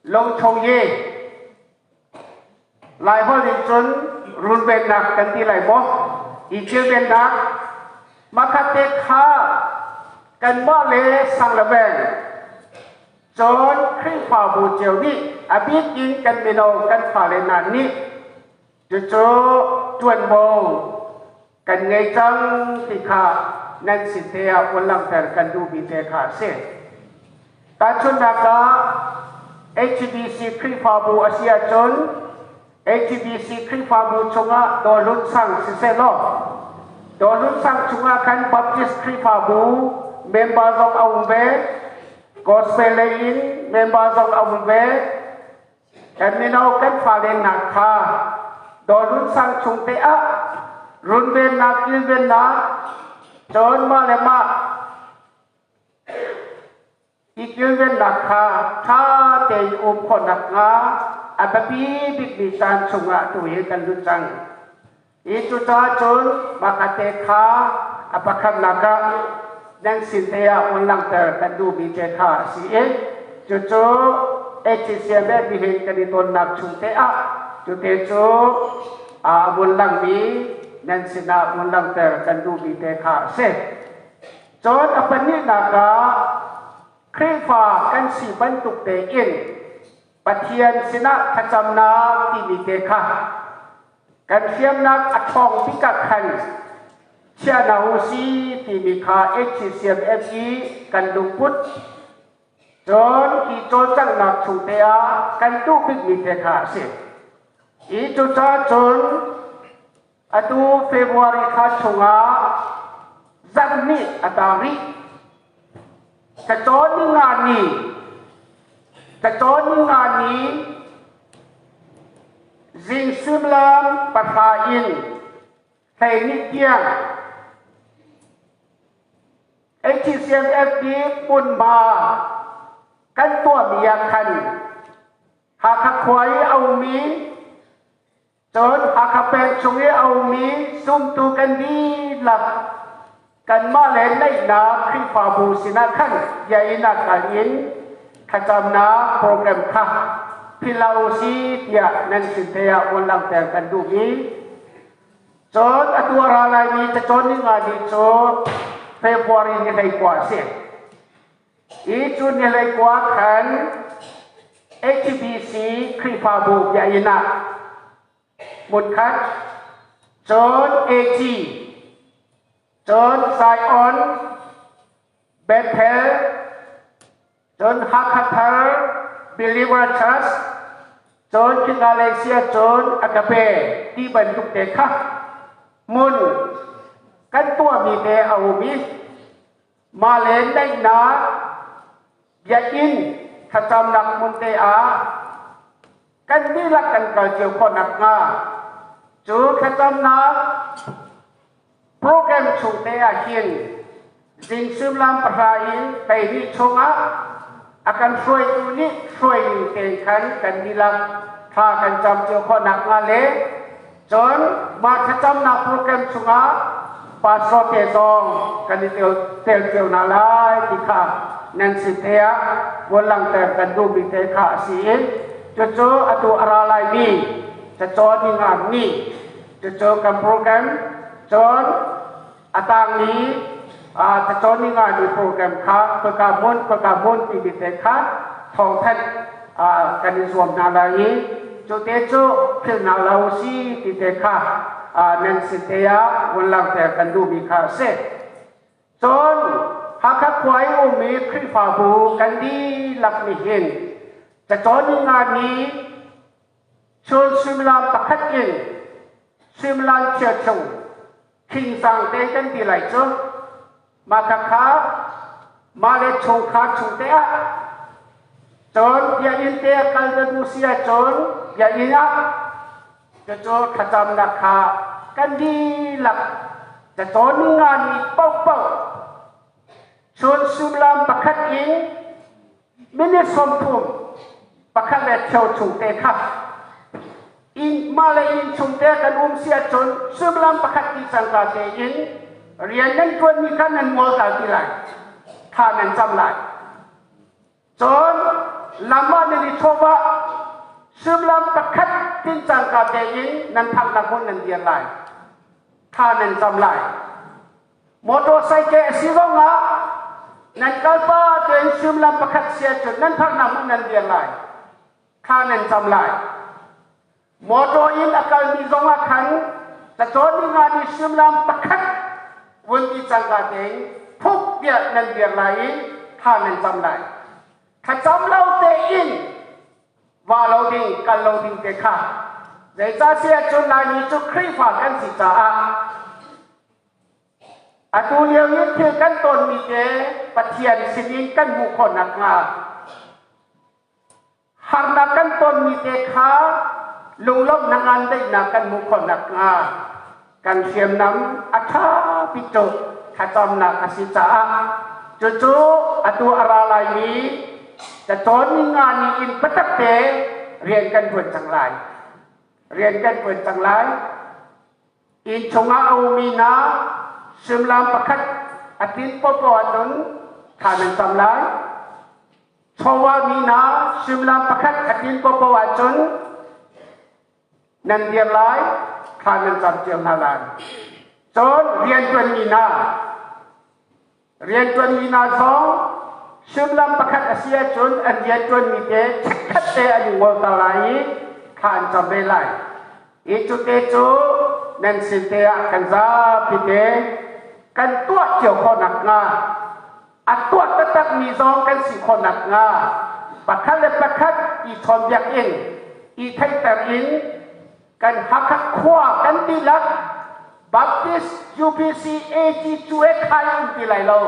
longchoye, Lai holh in cun runvennak kan ti lai maw? I kilvennak makhat te kha kanmah le sang le veng Cun Khrihfabu cio nih a bik in kan mino kan fale hna nih cucu ṭuanvo kan ngei cang ti kha nan sin te ah hun langhter kan duhmi te kha a si. Tahchunhnak ah HBC Khrihfabu a si ahcun HBC Khrihfabu chungah Dawhlun sang siseh law Dawhlun sang chungah khan Baptist Khrihfabu member zong a um ve Gospel lei in member zong a um ve. Kan mino kan fale hna kha Dawlun sang chung te ah runvennak kilvennak cun mah le mah i kilvennak kha ṭha tein um khawh nakhnga a biapi bikmi caan chungah tu hi kan lut cang. Hi cucaah cun mahkate kha a pakhatnak ah nan sin te ah hun langhter kan duhmi te kha a si i cucu HCMF nihin kan i tonnak chung te ah cute cu a vun langmi nan sinah hun langhter kan duhmi te kha a si. Cun a pahnihnak ah Khrihfa kan si bantuk tein Pathian sinah thlacamnak timi te kha kan hriamnak a ṭhawng bik ah khan chia hna u si timi kha HCMF i kan lungput cun hi cawlcanghnak chung te ah kan duh bikmi te kha a si. Hi cucaah cun atu February thla chungah zarhhnih a tang rih. Cacawn ninga ni cacawn ninga ni zing suimilam pahra in 12 tiang HCMFD hmunhma kan tuahmi ah khan Hakha khua i a ummi Cun Hakha peng chung i a ummi zumtu kan dihlak kanmah le naihnak Khrihfabu sinah khan bia inn ah kal in thlacamnak program kha philh u si tiah nan sin te ah un langhter kan duh i cun atu a ra laimi cacawn ninga ni cu February ni 19 a si. Hi cu ni 19 khan HBC Khrihfabu biakinn ah hmunkhat cun AG cun Zion Bethel cun Hakha Thar Believer Church cun khika lei sia cun Agape ti bantuk te kha hmun kan tuahmi te a um i mah le naihnak biakinn thlacamnak hmun te ah kan dihlak kan kal cio khawh nakhnga cu thlacamnak program chung te ah hin zing suimilam 10 in 12 chungah a kan hruaitu nih hruai ning tein khan kan dihlak thla kan cam cio khawh nakhnga le cun mah thlacamnak program chungah pastor te zong kan i tel cio hna lai ti kha nan sin te ah bual langhter kan duhmi te kha a si i cucu atu a ra laimi cacawn ninga ni cucu kan program cun a tangmi cacawn ninga ni program kha khoika hmun khoika hmun timi te kha thawngthanh kan i zuam hna lai i cu te cu philh hna lo si ti te kha nan sin te ah vun langhter kan duhmi kha a si. Cun Hakha khua i ummi Khrihfabu kan dihlak nih hin cacawn nga ni chun suimilam pakhat in suimilam chia chung khingzang te kan ti lai cu mah khakha mah le chungkhar chung te ah cun biakinn te ah kal na duh si ahcun biakinn ah cucu thlacamnak kha kan dihlak cacawn nga ni paohpaoh chun suimilam pakhat in minute 30 pakhat le cheu chung te kha in mah le inn chung te kan um si ahcun suimilam pakhat ti cangka tein rian nan ṭuanmi kha nan ngol ta ti lai tha nan cam lai. Cun lam ah nan i chawh ah suimilam pakhat tin cangka tein nan thanghnak hmun nan dir lai, tha nan cam lai. Motorcycle a si zong ah nan kalpa tein suimilam pakhat si ahcun nan thanghnak hmun nan dir lai, tha nan cam lai. Motor in a kalmi zong ah khan cacawn ni nga ni suimilam pakhat vun ti cangka tein phuk tiah nan dir lai i thla nan cam lai. Thlacam lo tein va lo ding kal lo ding te kha zeicahtiah cun Laimi cu Khrihfa kan si caah atu lio i thil kan tonmi te Pathian sinin kan hmuh khawh nakhnga Harnak kan tonmi te kha lunglawmhnak ngan daihnak kan hmuh khawh nakhnga kan hriamnam a ṭha bik cu thlacamnak a si caah cucu atu a ra laimi cacawn ni nga ni in biatak te rian kan ṭuan cang lai. Rian kan ṭuan cang lai. Inn chungah a ummi hna suimilam pakhat a tlin paohpaoh ahcun thla nan cam lai. Chawva mi hna suimilam pakhat a tlin paohpaoh ahcun nan dir lai, thla nan cam cio hna lai. Cun rianṭuanmi hna, rianṭuanmi hna zong suimilam pakhat a si ahcun an rianṭuanmi te chikkhat te an i ngolter lai i thla an cam ve lai. Hi cu te cu nan sin te ah kan zapi te kan tuah cio khawh nakhnga a tuah taktakmi zong kan si khawh nakhnga pakhat le pakhat i chawnbiak in i theihter in kan Hakha khua kan dihlak Baptist UPC AG cu e khai um ti lai lo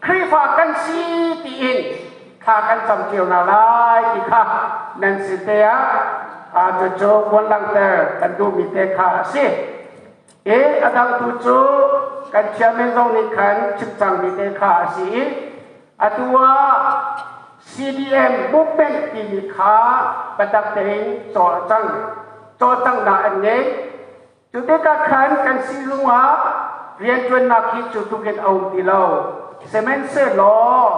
Khrihfa kan si tiin thla kan cam cio hna lai ti kha nan sin te ah cucu von langhter kan duhmi te kha a si. I a dang tu cu kan chairman zong nih khan chim cangmi te kha a si i atu ah CDM movement timi kha biatak tein cawl a cang cawlcanghnak an ngei. Cu tikah khan kan sizung ah rianṭuannak hi cu tluk in a um ti lo. Sihmanhsehlaw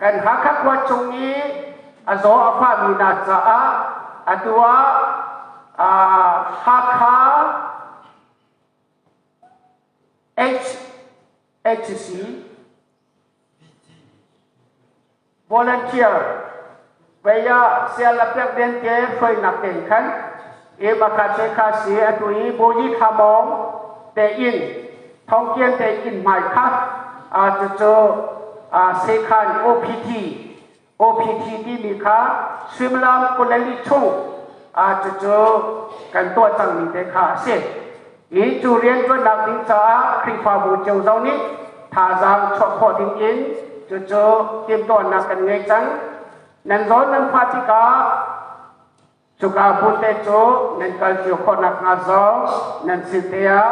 kan Hakha khua chung i a zaw a fahmi hna caah atu ah Hakha HHC volunteer vaya sialapek den ke hruainak ten khan e maka te kha si atu i boyi khamong te in thongkian te in mai kha a cu a sekhan OPT OPT timi kha suimilam 24 chung cucu kan tuah cangmi te kha a si. I cu rianṭuannak ding caah Khrihfabu cio zong nih thazaang chuah khawh ding in cucu timhtuahnak kan ngei cang. Nan zawn nan fah tikah Cuka hmun te cu nan kal cio khawh nakhnga zong nan sin te ah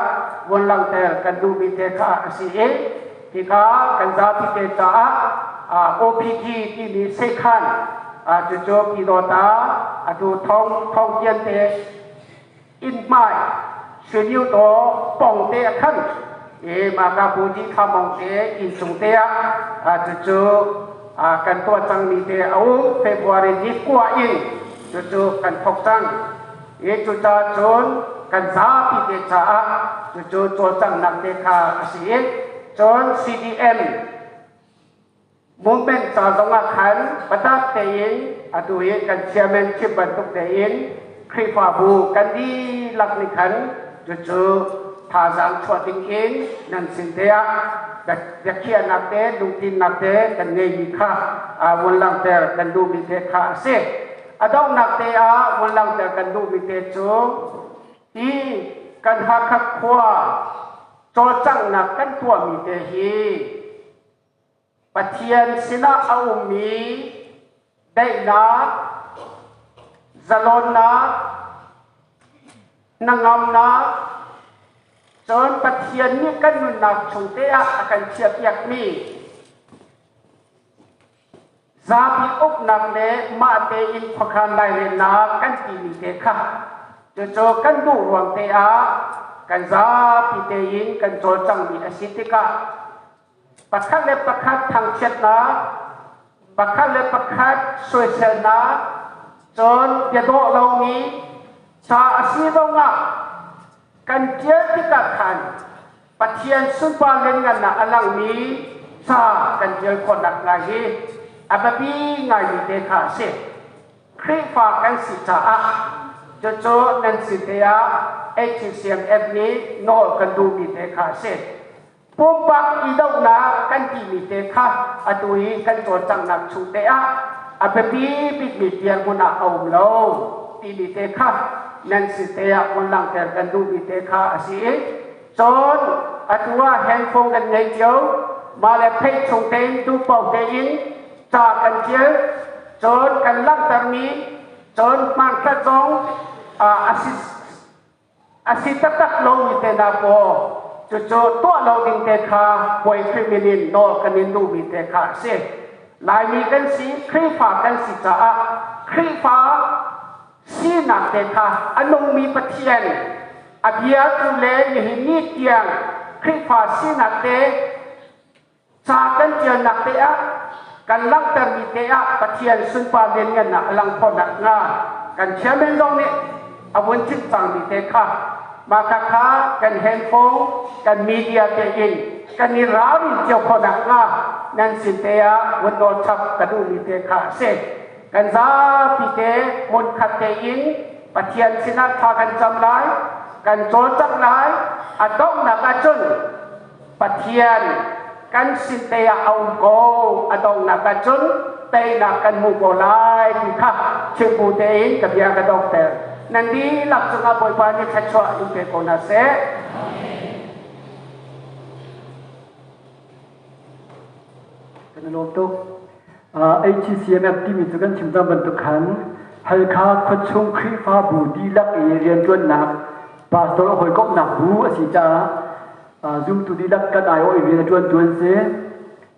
vun langhter kan duhmi te kha a si i hika kan zapi te caah OPT timi sekhan cucu Pyidawta atu thong thongkian te inn hmai Suniu taw pong te a khan i maka puji khamong te inn chung te ah cucu kan tuah cangmi te a um. February ni 9 in cucu kan thok cang i cucaah cun kan zapi te caah cucu cawlcanghnak te kha a si i cun CDM movement ca zong ah khan biatak tein atu i kan chairman chim bantuk tein Khrihfabu kan dihlak nih khan cucu thazaang chuah ding in nan sin te ah. Biakhiahnak te lungtlinnak te kan ngeimi kha vun langhter kan duhmi te kha a si. A donghnak te ah vun langhter kan duhmi te cu hi kan Hakha khua cawlcanghnak kan tuahmi te hi Pathian sinah a ummi daihnak, zalonnak, hnangamnak, cun Pathian nih kan nunnak chung te ah a kan chiahpiakmi zapi uknak le mah tein khuakhan lairelnak kan timi te kha cucu kan duh ruang te ah kan zapi tein kan cawlcangmi a si tikah pakhat le pakhat thangchiatnak, pakhat le pakhat soiselnak, cun biadawh lomi ca a si zongah kan ṭial tikah khan Pathian sunpar lianngannak a langmi ca kan ṭial khawh nakhnga hi a biapi ngaimi te kha a si. Khrihfa kan si caah cucu nan sin te ah HCMF nih nawl kan duhmi te kha a si. Pumpak idohnak kan timi te kha atu i kan cawlcanghnak chung te ah a biapi bikmi dirhmun ah a um lo timi te kha nan sin te ah vun langhter kan duhmi te kha a si i cun atu ah handphone kan ngei cio mah le theih chung tein duh paoh tein ca kan ṭial cun kan langhtermi cun hmanthlak zong a si A si taktak lomi te hna paw cucu tuah lo ding te kha puai Khrih min in nawl kan in duhmi te kha a si. Laimi kan si, Khrihfa kan si caah Khrihfa sinak te kha a nungmi Pathian a bia tu le nihin ni tiang Khrihfa sinak te Ca kan ṭialnak te ah kan langhtermi te ah Pathian sunpar lianngannak a lang khawh nakhnga kan chairman zong nih a vun chim cangmi te kha mah kha kan handphone kan media te in kan i ralrin cio khawh nakhnga nan sin te ah vun nawl chap ka duhmi te kha a si. Kan zapi te hmunkhat tein Pathian sinah thla kan cam lai, kan cawlcangh lai, a donghnak ahcun Pathian kan sin te ah a um ko a donghnak ahcun teinak kan hmu ko lai ti kha chimbu tein ka bia ka donghter. Nan dihlak cungah Bawipa nih thluachuah in pe ko hna seh. Kan i lawm tuk. HCMF timi cu kan chim cang bantuk khan Halkha khuachung Khrihfabu dihlak i rianṭuannak pastor hawikomhnak bu a si caah zumtu dihlak kan aiawh i rian a ṭuantu an si.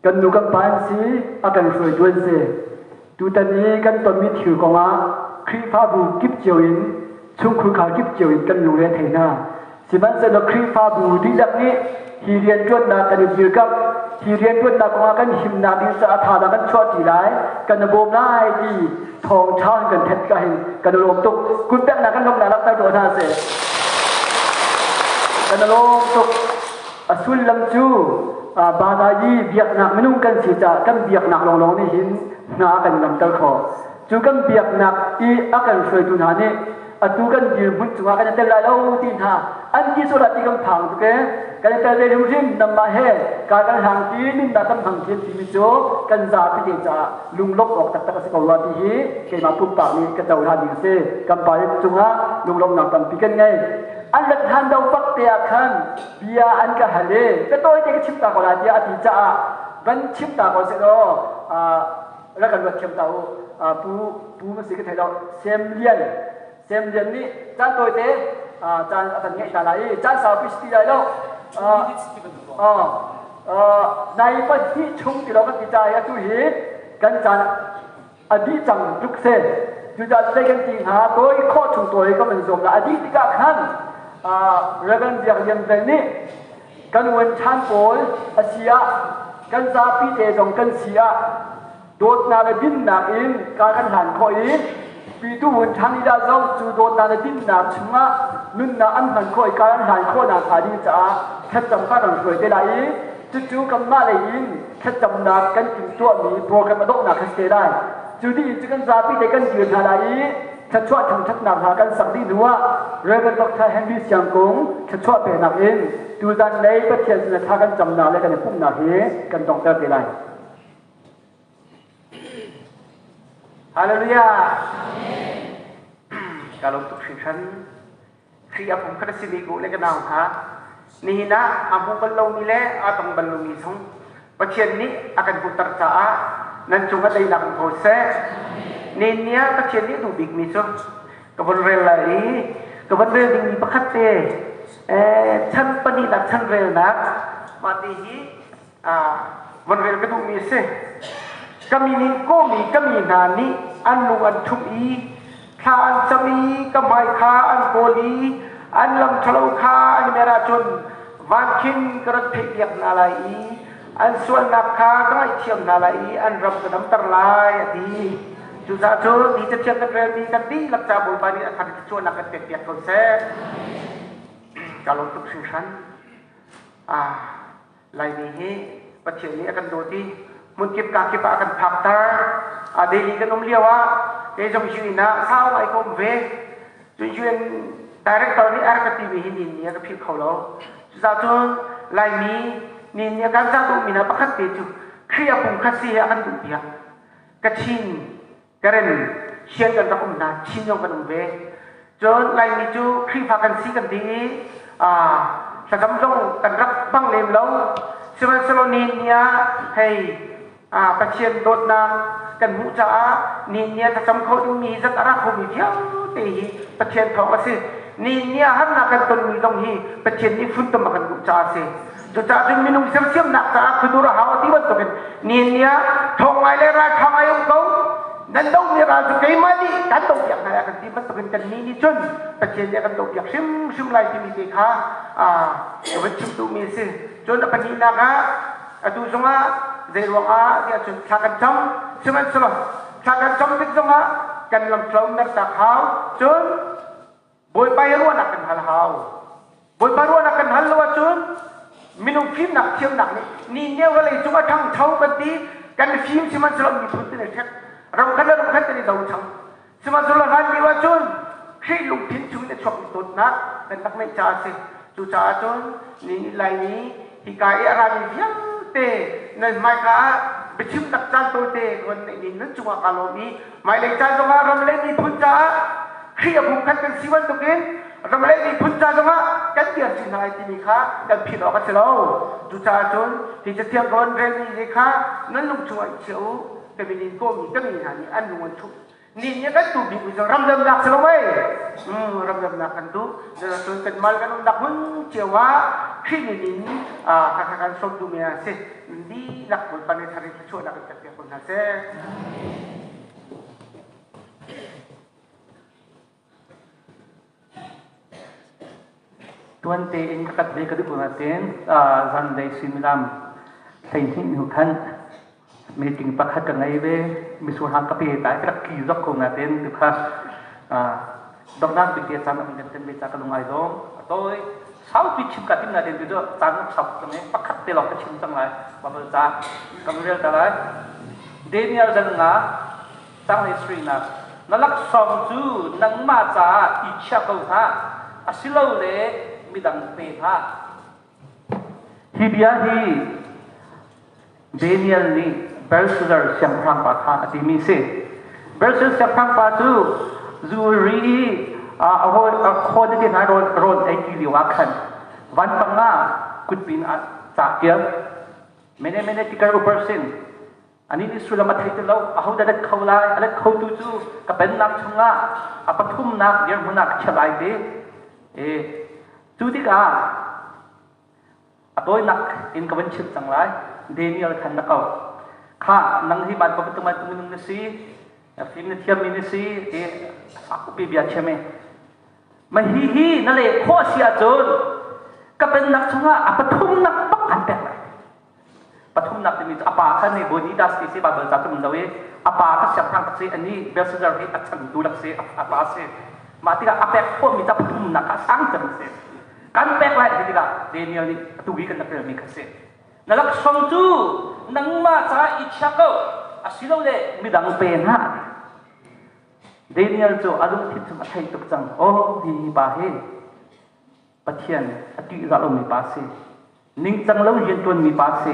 Kan nu kan pa an si, a kan hruaitu an si. Tutan i kan tonmi thil kongah Khrihfabu kip cio in chungkhur khar kip cio in kan lungre a thei hna. Sihmanhsehlaw Khrihfabu dihlak nih hi rianṭuannak kan i dirkamh, hi rianṭuannak kongah kan himnak ding caah thazaang kan chuahṭi lai, kan i bawm lai ti thawngṭha in kan thenh tikah hin kan i lawm tuk. Kutbeknak kan lawmhnak langhter tuah hna seh. Kan i lawm tuk. A sullam cu Badayi biaknak minung kan si caah kan biaknak lawnglawng nih hin hna a kan ngamter khawh. Cu kan biaknak i a kan hruaitu hna nih atu kan dirhmun cungah kan i tel lai lo ti hna an ti sual ti kan phang tuk e kan i tel ve hrimhrim nangmah he ka kan hlang ti nunnak kan hmang ti timi cu kan zapi te caah lunglawmh awk taktak a si ko rua ti hi keimah pumpak nih ka cohlan ding a si. Kan pa cungah lunglawmhnak tampi kan ngei. An rat hlan do bak te ah khan bia an ka hal i ka tawi te ka chim ta ko lai tiah a ti caah van chim ta ko seh law rak kan ruat thiam ta u. Pu pu ma si ka thei lo Sem Lian Sem Lian nih caan tawi te caan a kan ngeih ta lai i caan saupi si ti lai lo. Nai pahnih chung ti lo kan ti ca i atu hi kan caan a dih cang tuk se. Cucaah zei kan ti hnga tawi khawh chung tawi ka van zuam la a dih tikah khan Reverend Biak Lian Vel nih kan uan ṭhan pawl a si ah kan zapi te zong kan si ah dawtnak le dinnak in ka kan hlan khawh i pitu hun ṭhan i dah zong cu dawtnak le dinnak chungah nunnak an hman khawh i ka kan hlan khawhnak hnga ding caah thlacam kha kan hruai te lai i cucu kanmah lei in thlacamnak kan timhtuahmi program a donghnak kha si te lai. Cu dih in cu kan zapi te kan dir hna lai i. Thluachuah thangṭhatnak hla kan sak dih hnuah Rev. Dr. Henry Siang Kung thluachuah peknak in tuzan lei Pathian sinah thla kan camnak le kan i pumhnak hi kan donghter te lai. Hallelujah. Ka lawm tuk hringhran. Khrih a pum khat a simi ku le ka nau hna, nihin ah aa hmu bal lomi le aa tong bal lomi zong Pathian nih a kan hmuhter caah nan cungah daihnak um ko seh. Nihin ni ah Pathian nih a duh bikmi cu ka von rel lai i ka von rel dingmi pakhat te chan pahnihnak chan relnak mah ti hi von rel ka duhmi a si. Ka min in kawhmi ka mi hna nih an lung an ṭhumh i thla an cam i ka hmai kha an kawl i an lam ṭhalo kha an i mer ahcun van khin ka rat theihpiak hna lai i an sualnak kha ka ngaihthiam hna lai i an ram ka damter lai a ti. Cucaah cun hi cathiang kan relmi kan dihlak ca Bawipa nih a thar i thluachuahnak kan pekpiak ko seh. Ka lawm tuk hringhran. Ah, Laimi hi Pathian nih a kan dawt i hmunkip kakip ah a kan phakter. A Delhi kan um lio ah kei zong UN ah sau ngai ka um ve. Cun UN director nih a rak ka timi hi nin nih a ka philh kho lo. Cucaah cun Laimi nin nih a kan cah duhmi hna pakhat te cu Khrih a pumkhat si hi a kan duhpiak. Kachin Karen sian kan rak um hna, Chin zong kan um ve. Cun Laimi cu Khrihfa kan si kan ti i thlacam zong kan rak bang lem lo. Sihmanhsehlaw nihin ni ah hei Pathian dawtnak kan hmuh caah nihin ni ah thlacam kho dingmi hi zat a ra khomi vialte hi Pathian thawng a si. Nihin ni ah harnak kan tonmi zong hi Pathian nih funtom a kan duh caah a si. Cucaah cun minung sersiamnak caah khuadur a hau a ti bantukin nihin ni ah thawng ngai le ralṭha ngai um ko nan dohmi ral cu keimah nih kan dohpiak hna lai kan ti bantukin kannih nih cun Pathian nih a kan dohpiak hrimhrim lai timi te kha ka van chim duhmi a si. Cun a pahnihnak ah atu zongah zei ruangah tiah cun thla kan cam sihmanhsehlaw thla kan cam tik zongah kan lamtlo mertak hau cun Bawipa i ruahnak kan hal hau. Bawipa ruahnak kan hal lo ahcun minung fimnak thiamnak nih ni ne vawlei cung a ṭhangcho kan ti kan fim sihmanhsehlaw miphun tin i ṭhek ram khat le ram khat kan i do chang sihmanhsehlaw hlan lio ahcun Khrih lungthin chung in a chuakmi dawtnak kan rak ngeih caah a si cucaah cun ni nih Laimi hika i a rami vialte nan hmaika ah biachim tak caan tawite kan neih ni nan cungah kaa lawm i Hmailei caan zongah ram le miphun caah Khrih a bungkhat kan si bantukin ram le miphun ca zongah kan dirṭi hna lai timi kha kan philh awk a si lo. Cucaah cun hi cathiang ka van relmi hi kha nan lung chungah i chia u. Ka min in kawhmi ka mi hna nih an lung an ṭhumh. Ni nih kan tu bikmi cu ramdamnak si lo mei? Ramdamnak kan duh. Cun kan mal kan umnak hmun cio ah Khrih min in kha kan sawm duhmi a si. Dihlak Bawipa nih thar in thluachuahnak in kan pek ko hna seh. Tuan tein ka kat ve ka duh nain zanlei suimilam 12 hnu khan meeting pakhat ka ngei ve misur hang ka pe ta ka rak ki zok ko nain tu kha donghnak bik te caan um kan ten ve ca ka lung ai lawm a tawi saupi chim ka tim nain tu cu caan sau cang i pakhat te lawng ka chim cang lai Bible ca ka rel ta lai Daniel zan nga cang history nak na laksawng cu nangmah caah i chia ko hlah asilole midang pe hlah Hi bia hi Daniel nih Belshazzar siangpahrang pa kha a timi a si. Belshazzar siangpahrang pa cu zuri i a hawi a khaw tete hna rawl rawl ei ti lio ah khan vanpang ah kutpin ah ca tial mene mene tikar upersin ani nih sullam a thei ti lo aho dah let kho lai a let khotu cu ka pennak chungah a pathumnak dirhmun ah ka chia lai ti e cu tikah A tawinak in ka van chim cang lai. Daniel khan na ko. Kha nang hi van bantuk bantuk minung na si, fim na thiammi na si, ti upi bia chim e. Ma hi hi na leh khawh si ahcun ka pennak chungah a pathumnak bak kan pek lai. Pathumnak timi cu a pa kha nih Bonidas ti si Bible ca cu mun lo i a pa kha siangpahrang tak si ani Belshazzar hi a changtu rak si a pa si. Mah tikah a pek khawhmi ca pathumnak kha sang cem si. Kan pek lai ti tikah Daniel nih atu hi kan rak relmi kha si. Na laksawng cu nangmah caah i chia ko asilole midang pe hna. Daniel cu a lungthin chung a theih tuk cang. Oh, hi hi pa hi Pathian a ṭihzah lomi pa si. Ningcang lo rianṭuanmi pa si.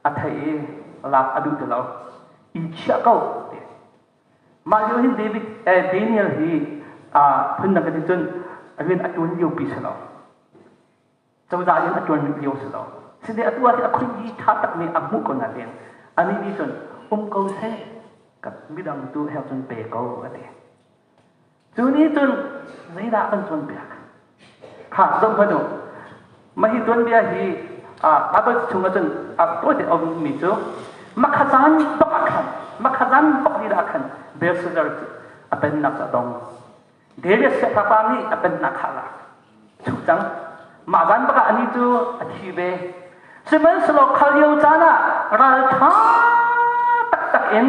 A theih i lak a duh ti lo. I chiah ko ti. Mah lio hin David eh, Daniel hi phundang ka ti cun rian a ṭuan lio pi si lo. Cozah in a ṭuan lio si lo. Sine atu ah a khun hi ṭha takmi a hmuh ko nain anih nih cun um ko seh ka midang tu he cun pe ko a ti. Cu nih cun zeidah kan cawnpiak? Kha zoh hmanh u. Mah hi tuanbia hi Bible chung ah cun a tawite a ummi cu makhazan bak ah khan makhazan bak lila ah khan Belshazzar cu a pennak cu a dong. Darius siangpahrang nih a pennak kha a lak. Chuh cang. Mah zan bak ah anih cu a thi ve. Sihmanhsehlaw khal lio caan ah ralṭha taktak in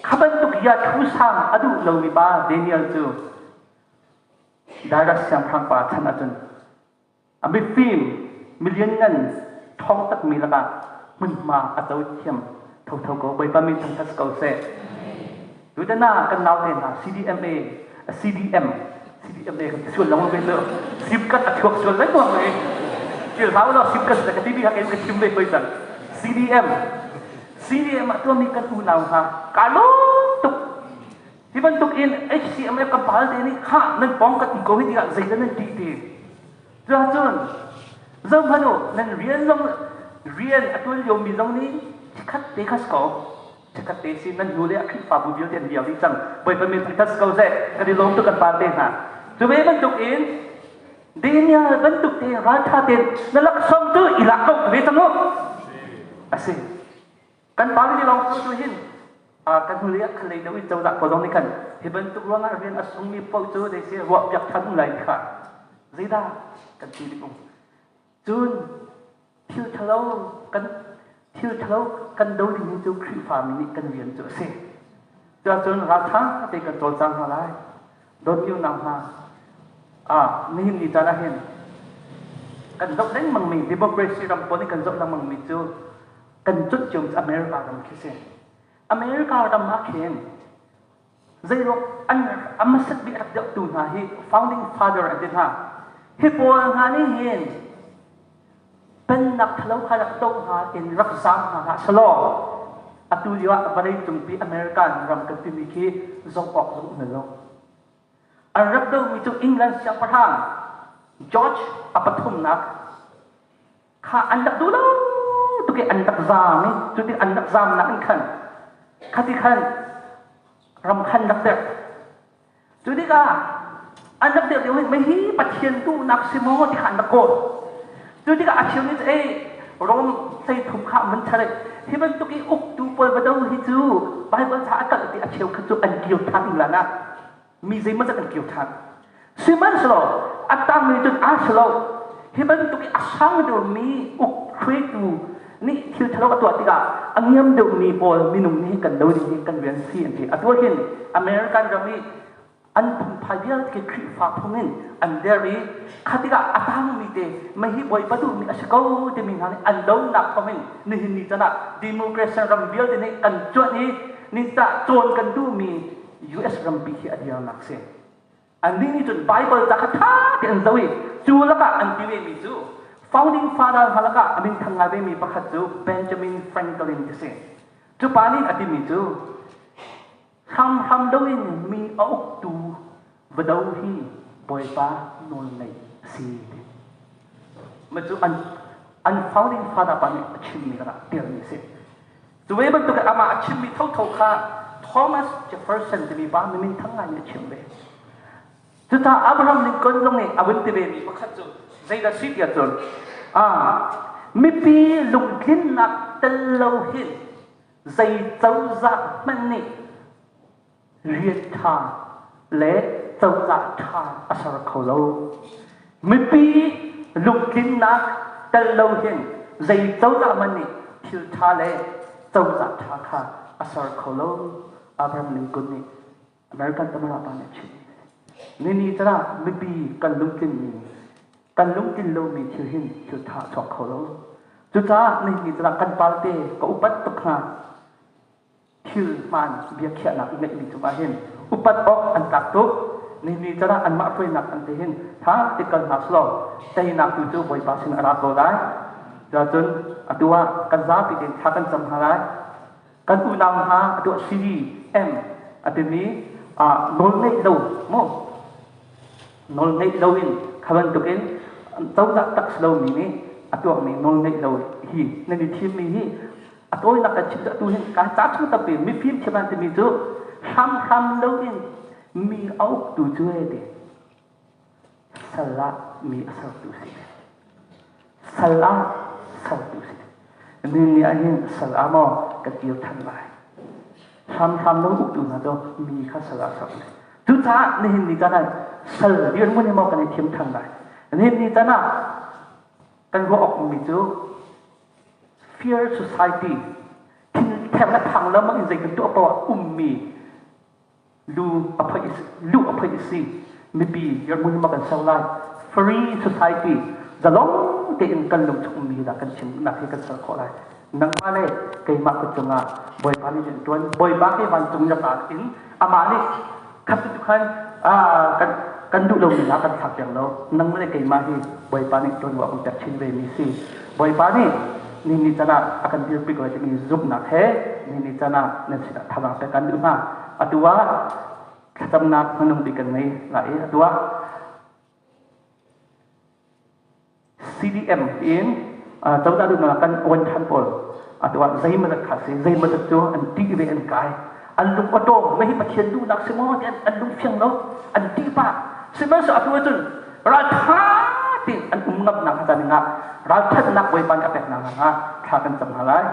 kha bantuk ya thu sang a duh lomi pa Daniel cu Darius siangpahrang pa chan ahcun A mifim milianngan ṭhawng takmi lakah hmunhma a co thiam thotho ko. Bawipa min thangṭhat si ko seh. Tutan ah kan naute hna CDMA, CDM, CDMA kan ti sual lo ve cu. Simkat a chuak sual lengmang ve. Thil hau lo simkat ka ti bi ha ka chim ve hoi cang. CDM, CDM ah tuahmi kan unau hna ka lawm tuk. Hi bantuk in HCMF kan pal te nih khah nan pawng kan um ko hi tiah zeidah nan ti ti. Cuahcun zohhmanh u nan rian zong rian a tuan liomi zong nih chikkhat te kha si ko. Chikkhat te si nan hnu le a Khrihfabu vialte an vial dih cang. Bawipa min thangṭhat si ko seh. Kan i lawm tuk kan pa te hna. Cu ve bantuk in Daniel bantuk te ralṭha tein na laksawng cu i lak ko ve cang u. Asi. Kan pa nih lawng cu hin kan hnulei ah khalei deuh in cozah pawl zong nih khan hi bantuk ruangah rian a sungmi paoh cu zei si ruah piak than um lai kha zeidah kan ti dik um cun thil thalo kan thil thalo kan do ding hi cu Khrihfa mi nih kan rian cu a si cuahcun raltha te kan cawlcang hna lai dawtmi unau hna ah nihin ni caan ah hin kan zoh lengmang mi democracy ram pawl nih kan zoh lengmang mi cu kan cut cio cu America ram khi si. America ram ah khin zeiruang an amasat bik rak deuhtu hna hi founding father an ti hna. Hi pawl hna nih hin pennak thalo kha rak doh hna in rak zaam hna hlah selaw atu lio ah vawlei cungpi American ram kan timi khi zoh awk zong um lo. An rak dohmi cu England siangpahrang George a pathumnak kha an rak duh lo tuk i an rak zaam i cuti an rak zaamnak in khan khati khan ram khan rak derh cu tikah an rak derh lio hi mei hi Pathian duhnak si maw ti kha an rak kawl cu tikah a cheu nih ei Rom 13 kha mun chare hi bantuk i uktu pawl va do hi cu Bible ca a kalh ti a cheu kha cu an kir than England ah mi zeimawzat an kir ṭhan. Sihmanhsehlaw a tangmi cun aa si lo. Hi bantuk i a sang deuhmi uk hruaitu nih thil ṭhalo a tuah tikah a ngiam deuhmi pawl minung nih kan do ding hi kan rian si an ti. Atu hin American ram i an phungphai vialte khi Khrihfa phung in an der i kha tikah a tangmi te mei hi Bawipa duhmi a si ko timi hna nih an donak thawng in nihin ni can ah democracy ram vialte nih kan cuanh i nitah cawn kan duhmi US rampi khi a dirnak si. Annih nih cun Bible ca kha ṭha tein an zoh i cu lakah an ti vemi cu founding father hna lakah a minthang ngai vemi pakhat cu Benjamin Franklin ti si. Cu pa nih a timi cu hramhram loin mi a uktu va do hi Bawipa nawlngeih a si. Mah cu an an founding father pa nih a chimmi lakah tirmi a si. Cu ve bantuk in amah a chimmi thotho kha Thomas Jefferson timi pa mi minthang ngai nih a chim ve. Cucaah Abraham Lincoln zong nih a vun ti vemi pakhat cu zeidah si tiah cun mipi lungtlinnak tel lo hin zei cozah hmanh nih rian ṭha le cozah ṭha a ser kho lo. Mipi lungtlinnak tel lo hin zei cozah hmanh nih thil ṭha le cozah ṭha kha a ser kho lo. Abraham Lincoln nih American tamara pa nih a chim. Nini caah mipi kan lungtlinmi kan lungtlin lomi thil hin thil ṭha a chuak kho lo. Cucaah nihin caah kan palte ka upat tuk hna. Thil hmaan biakhiahnak i ngeihmi cungah hin Upat awk an tlak tuk. Ni ni chan ah anmah hruainak an te hin tha te kal hna selaw teinak tu cu Bawipa sin a ra ko lai. Cun atu ah kan zapi tein thla kan cam hna lai. Kan unau hna atu ah CDM a timi nawl ngeih lo mu nawl ngeih lo in kha bantukin cozah tak si lomi nih a tuahmi nawl ngeih lo hi nan i thimmi hi a tawinak kan chim cu atu hin ka ca chung tampi mifim thiam an timi cu hramhram lo in mi a uktu cu e ti sal ah mi a sertu si sal ah sertu si mi nih ahhin sal ah maw kan kir than lai hramhram lo uktu hna cu mi kha sal ah sertu si cucaah nihin ni caan ah sal dirhmun hi maw kan i thim than lai nihin ni caan ah kan ruah awk mi cu fear society thin le phang lamang in zei kan tuah poah ummi lu a phoih lu a phoih si mipi dirhmun ma kan ser lai free society zalong tein kan lung chung mi dah kan chim nak hi kan ser khawh lai nangmah le keimah kut cungah bawipa nih rian tuan bawipa ke vancung na in amah nih khat tu khan kan kan duh lomi hna kan thlak piak lo nang le keimah hi bawipa nih tuanvo a kan pek chin ve mi si bawipa nih ni ni can ah a kan dirpi ko timi zumhnak he ni ni can ah nan sinah thazaang pek kan duh hna atu ah thlacamnak hmanung bik kan ngei lai i atu ah CDM tiin cozah duhnak kan uan than pawl atu ah zeimawzat kha si zeimawzat cu an tih ve an kai an lung awṭawm mei hi Pathian duhnak si maw ti an lung fiang lo an tih pah sihmanhsehlaw atu ahcun raltha tiin an um ngamnak kha caan ah ralthatnak Bawipa nih a pek nak hnga thla kan cam hna lai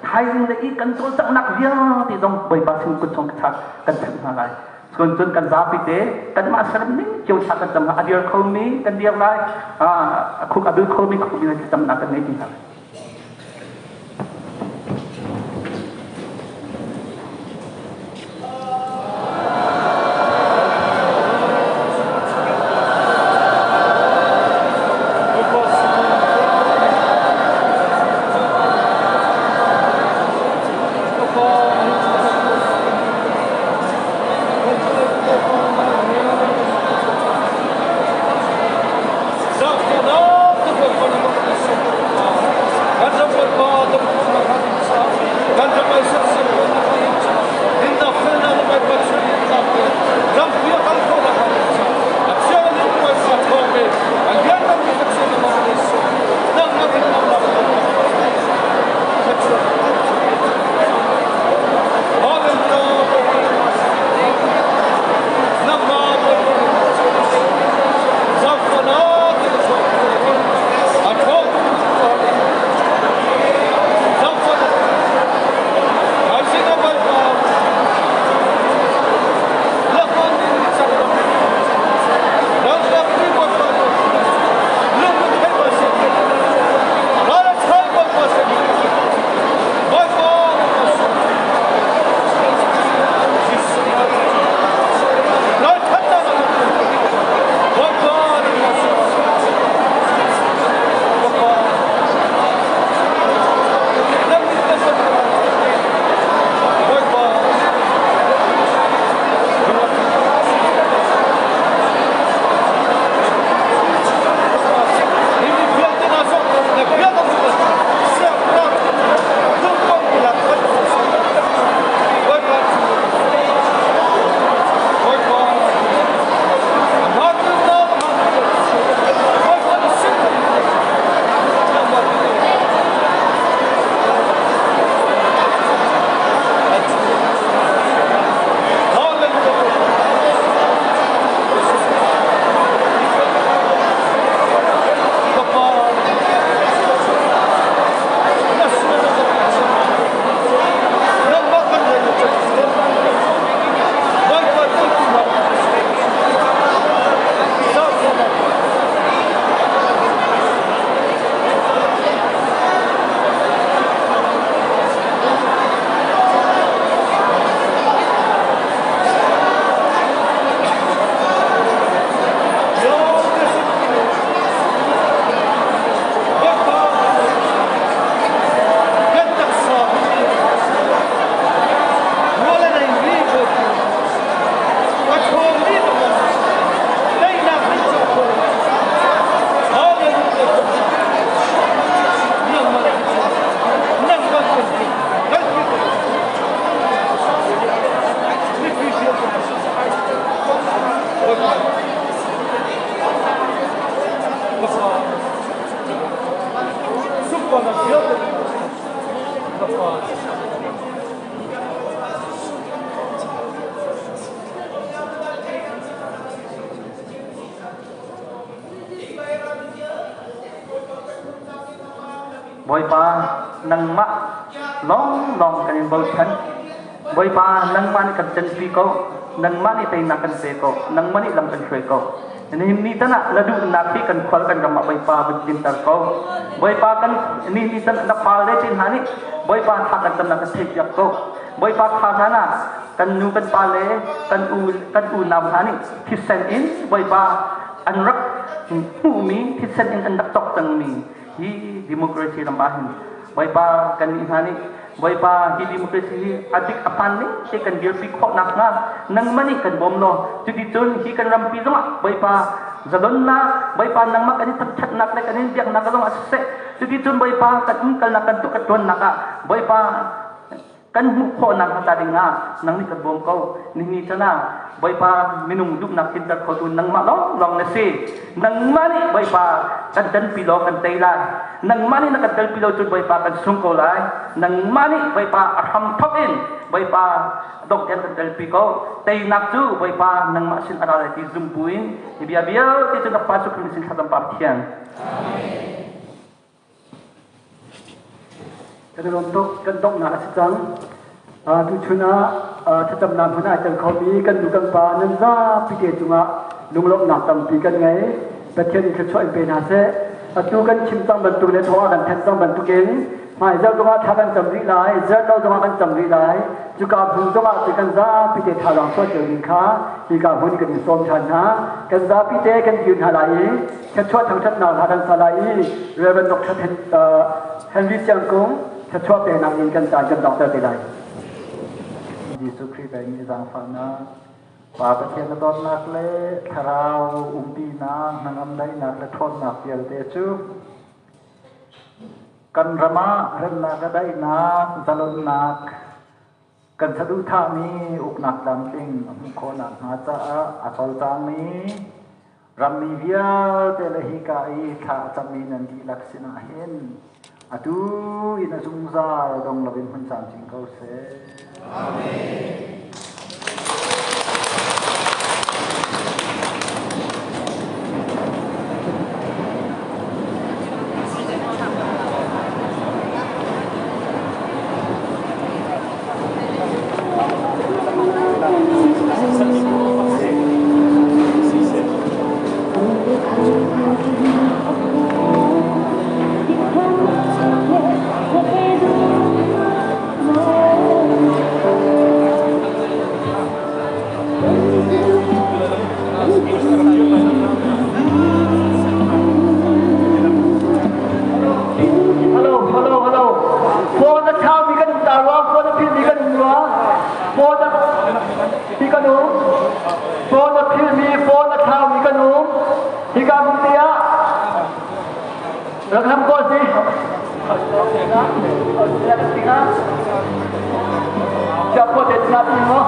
thaizing le i kan cawlcanghnak vialte zong Bawipa sin kut chung kan chanh hna lai Cun cun kan zapi te kanmah serem ning cio thla kan cam a dir khomi kan dir lai a khuk a bil khomi khuk mi thlacamnak kan ngei ti hna. Bawipa nangmah lawnglawng kan in bochan. Bawipa nangmah nih kan ṭanpi ko. Nangmah nih teinak kan pe ko. Nangmah nih lam kan hruai ko. Nihin ni tan ah na duhnak hi kan khual kan ram ah Bawipa vun tlinter ko. Bawipa kan ni ni tan na pal le te hna nih Bawipa tha kan tamnak kan theihpiak ko. Bawipa kha hna na kan nu kan pa le kan u kan unau hna nih thisen in Bawipa an rak hmuhmi thisen in an rak cawk cangmi hi democracy ram ah hin Bawipa kan nih hna nih Bawipa hi democracy hi a dik a hmaan ning te kan dirpi khawh nakhnga nangmah nih kan bawm law cuticun hi kan rampi zongah Bawipa zalonnak Bawipa nangmah kan i thangṭhatnak le kan in biaknak zong ah siseh cuticun Bawipa kan umkalnak kan tuah kan ṭuannak ah Bawipa kan hmuh khawhnak hmasa dingah nang nih kan bawm ko. Nihin chan ah Bawipa minung duhnak tlinter khotu nangmah lawnglawng na si. Nangmah nih Bawipa kan tanpi law kan tei lai. Nangmah nih na kan telpi lo cun Bawipa kan sung ko lai. Nangmah nih Bawipa a hram thawk in Bawipa dongh tiang kan telpi ko. Teinak cu Bawipa nangmah sin a ra lai ti zum buin hi bia vialte cu na Pa cu Khrih sin thlacam Pa Pathian. Kan i lawm tuk. Kan donghnak a si cang. Tuchun ah thlacamnak hmun ah tel khomi kan nu kan pa nan zapi te cungah lunglawmhnak tampi kan ngei. Pathian nih thluachuah in pe hna seh. Atu kan chim cang bantuk le thawng ah kan thanh cang bantukin hmaizarh zongah thla kan cam rih lai, zarh lo zongah kan cam rih lai. Cuka hmun zongah cu kan zapi te thazaang chuah cio ding kha hika hmun kan in sawm ṭhan hna. Kan zapi te kan dir hna lai i Thluachuah thangṭhatnak hla kan sa lai i Reverend Dr. Henry Siang Kung thluachuah peknak in kan caan kan donghter te lai. Jesuh Khrih pekmi zaangfahnak, Pa Pathian na dawtnak le thlarau umpinak, hnangam daihnak le ṭhawnnak vialte cu kan ram ah remnak le daihnak, zalonnak, kan saduhthahmi uknak tlamtling a hmuh khawh nakhnga caah a cawlcangmi rammi vialte le hika i thla a cammi nan dihlak sinah hin atu in a zungzal dong loin hmun camcin ko seh. Amen. Hello, hello, hello. Phone a chaumi kan um ta rua, phone a philmi kan um rua. Phone a hi kan um. Phone a philmi, phone a thlaumi kan um. Hika hmun te ah rak lam ko si. Siapa te tina ti mo?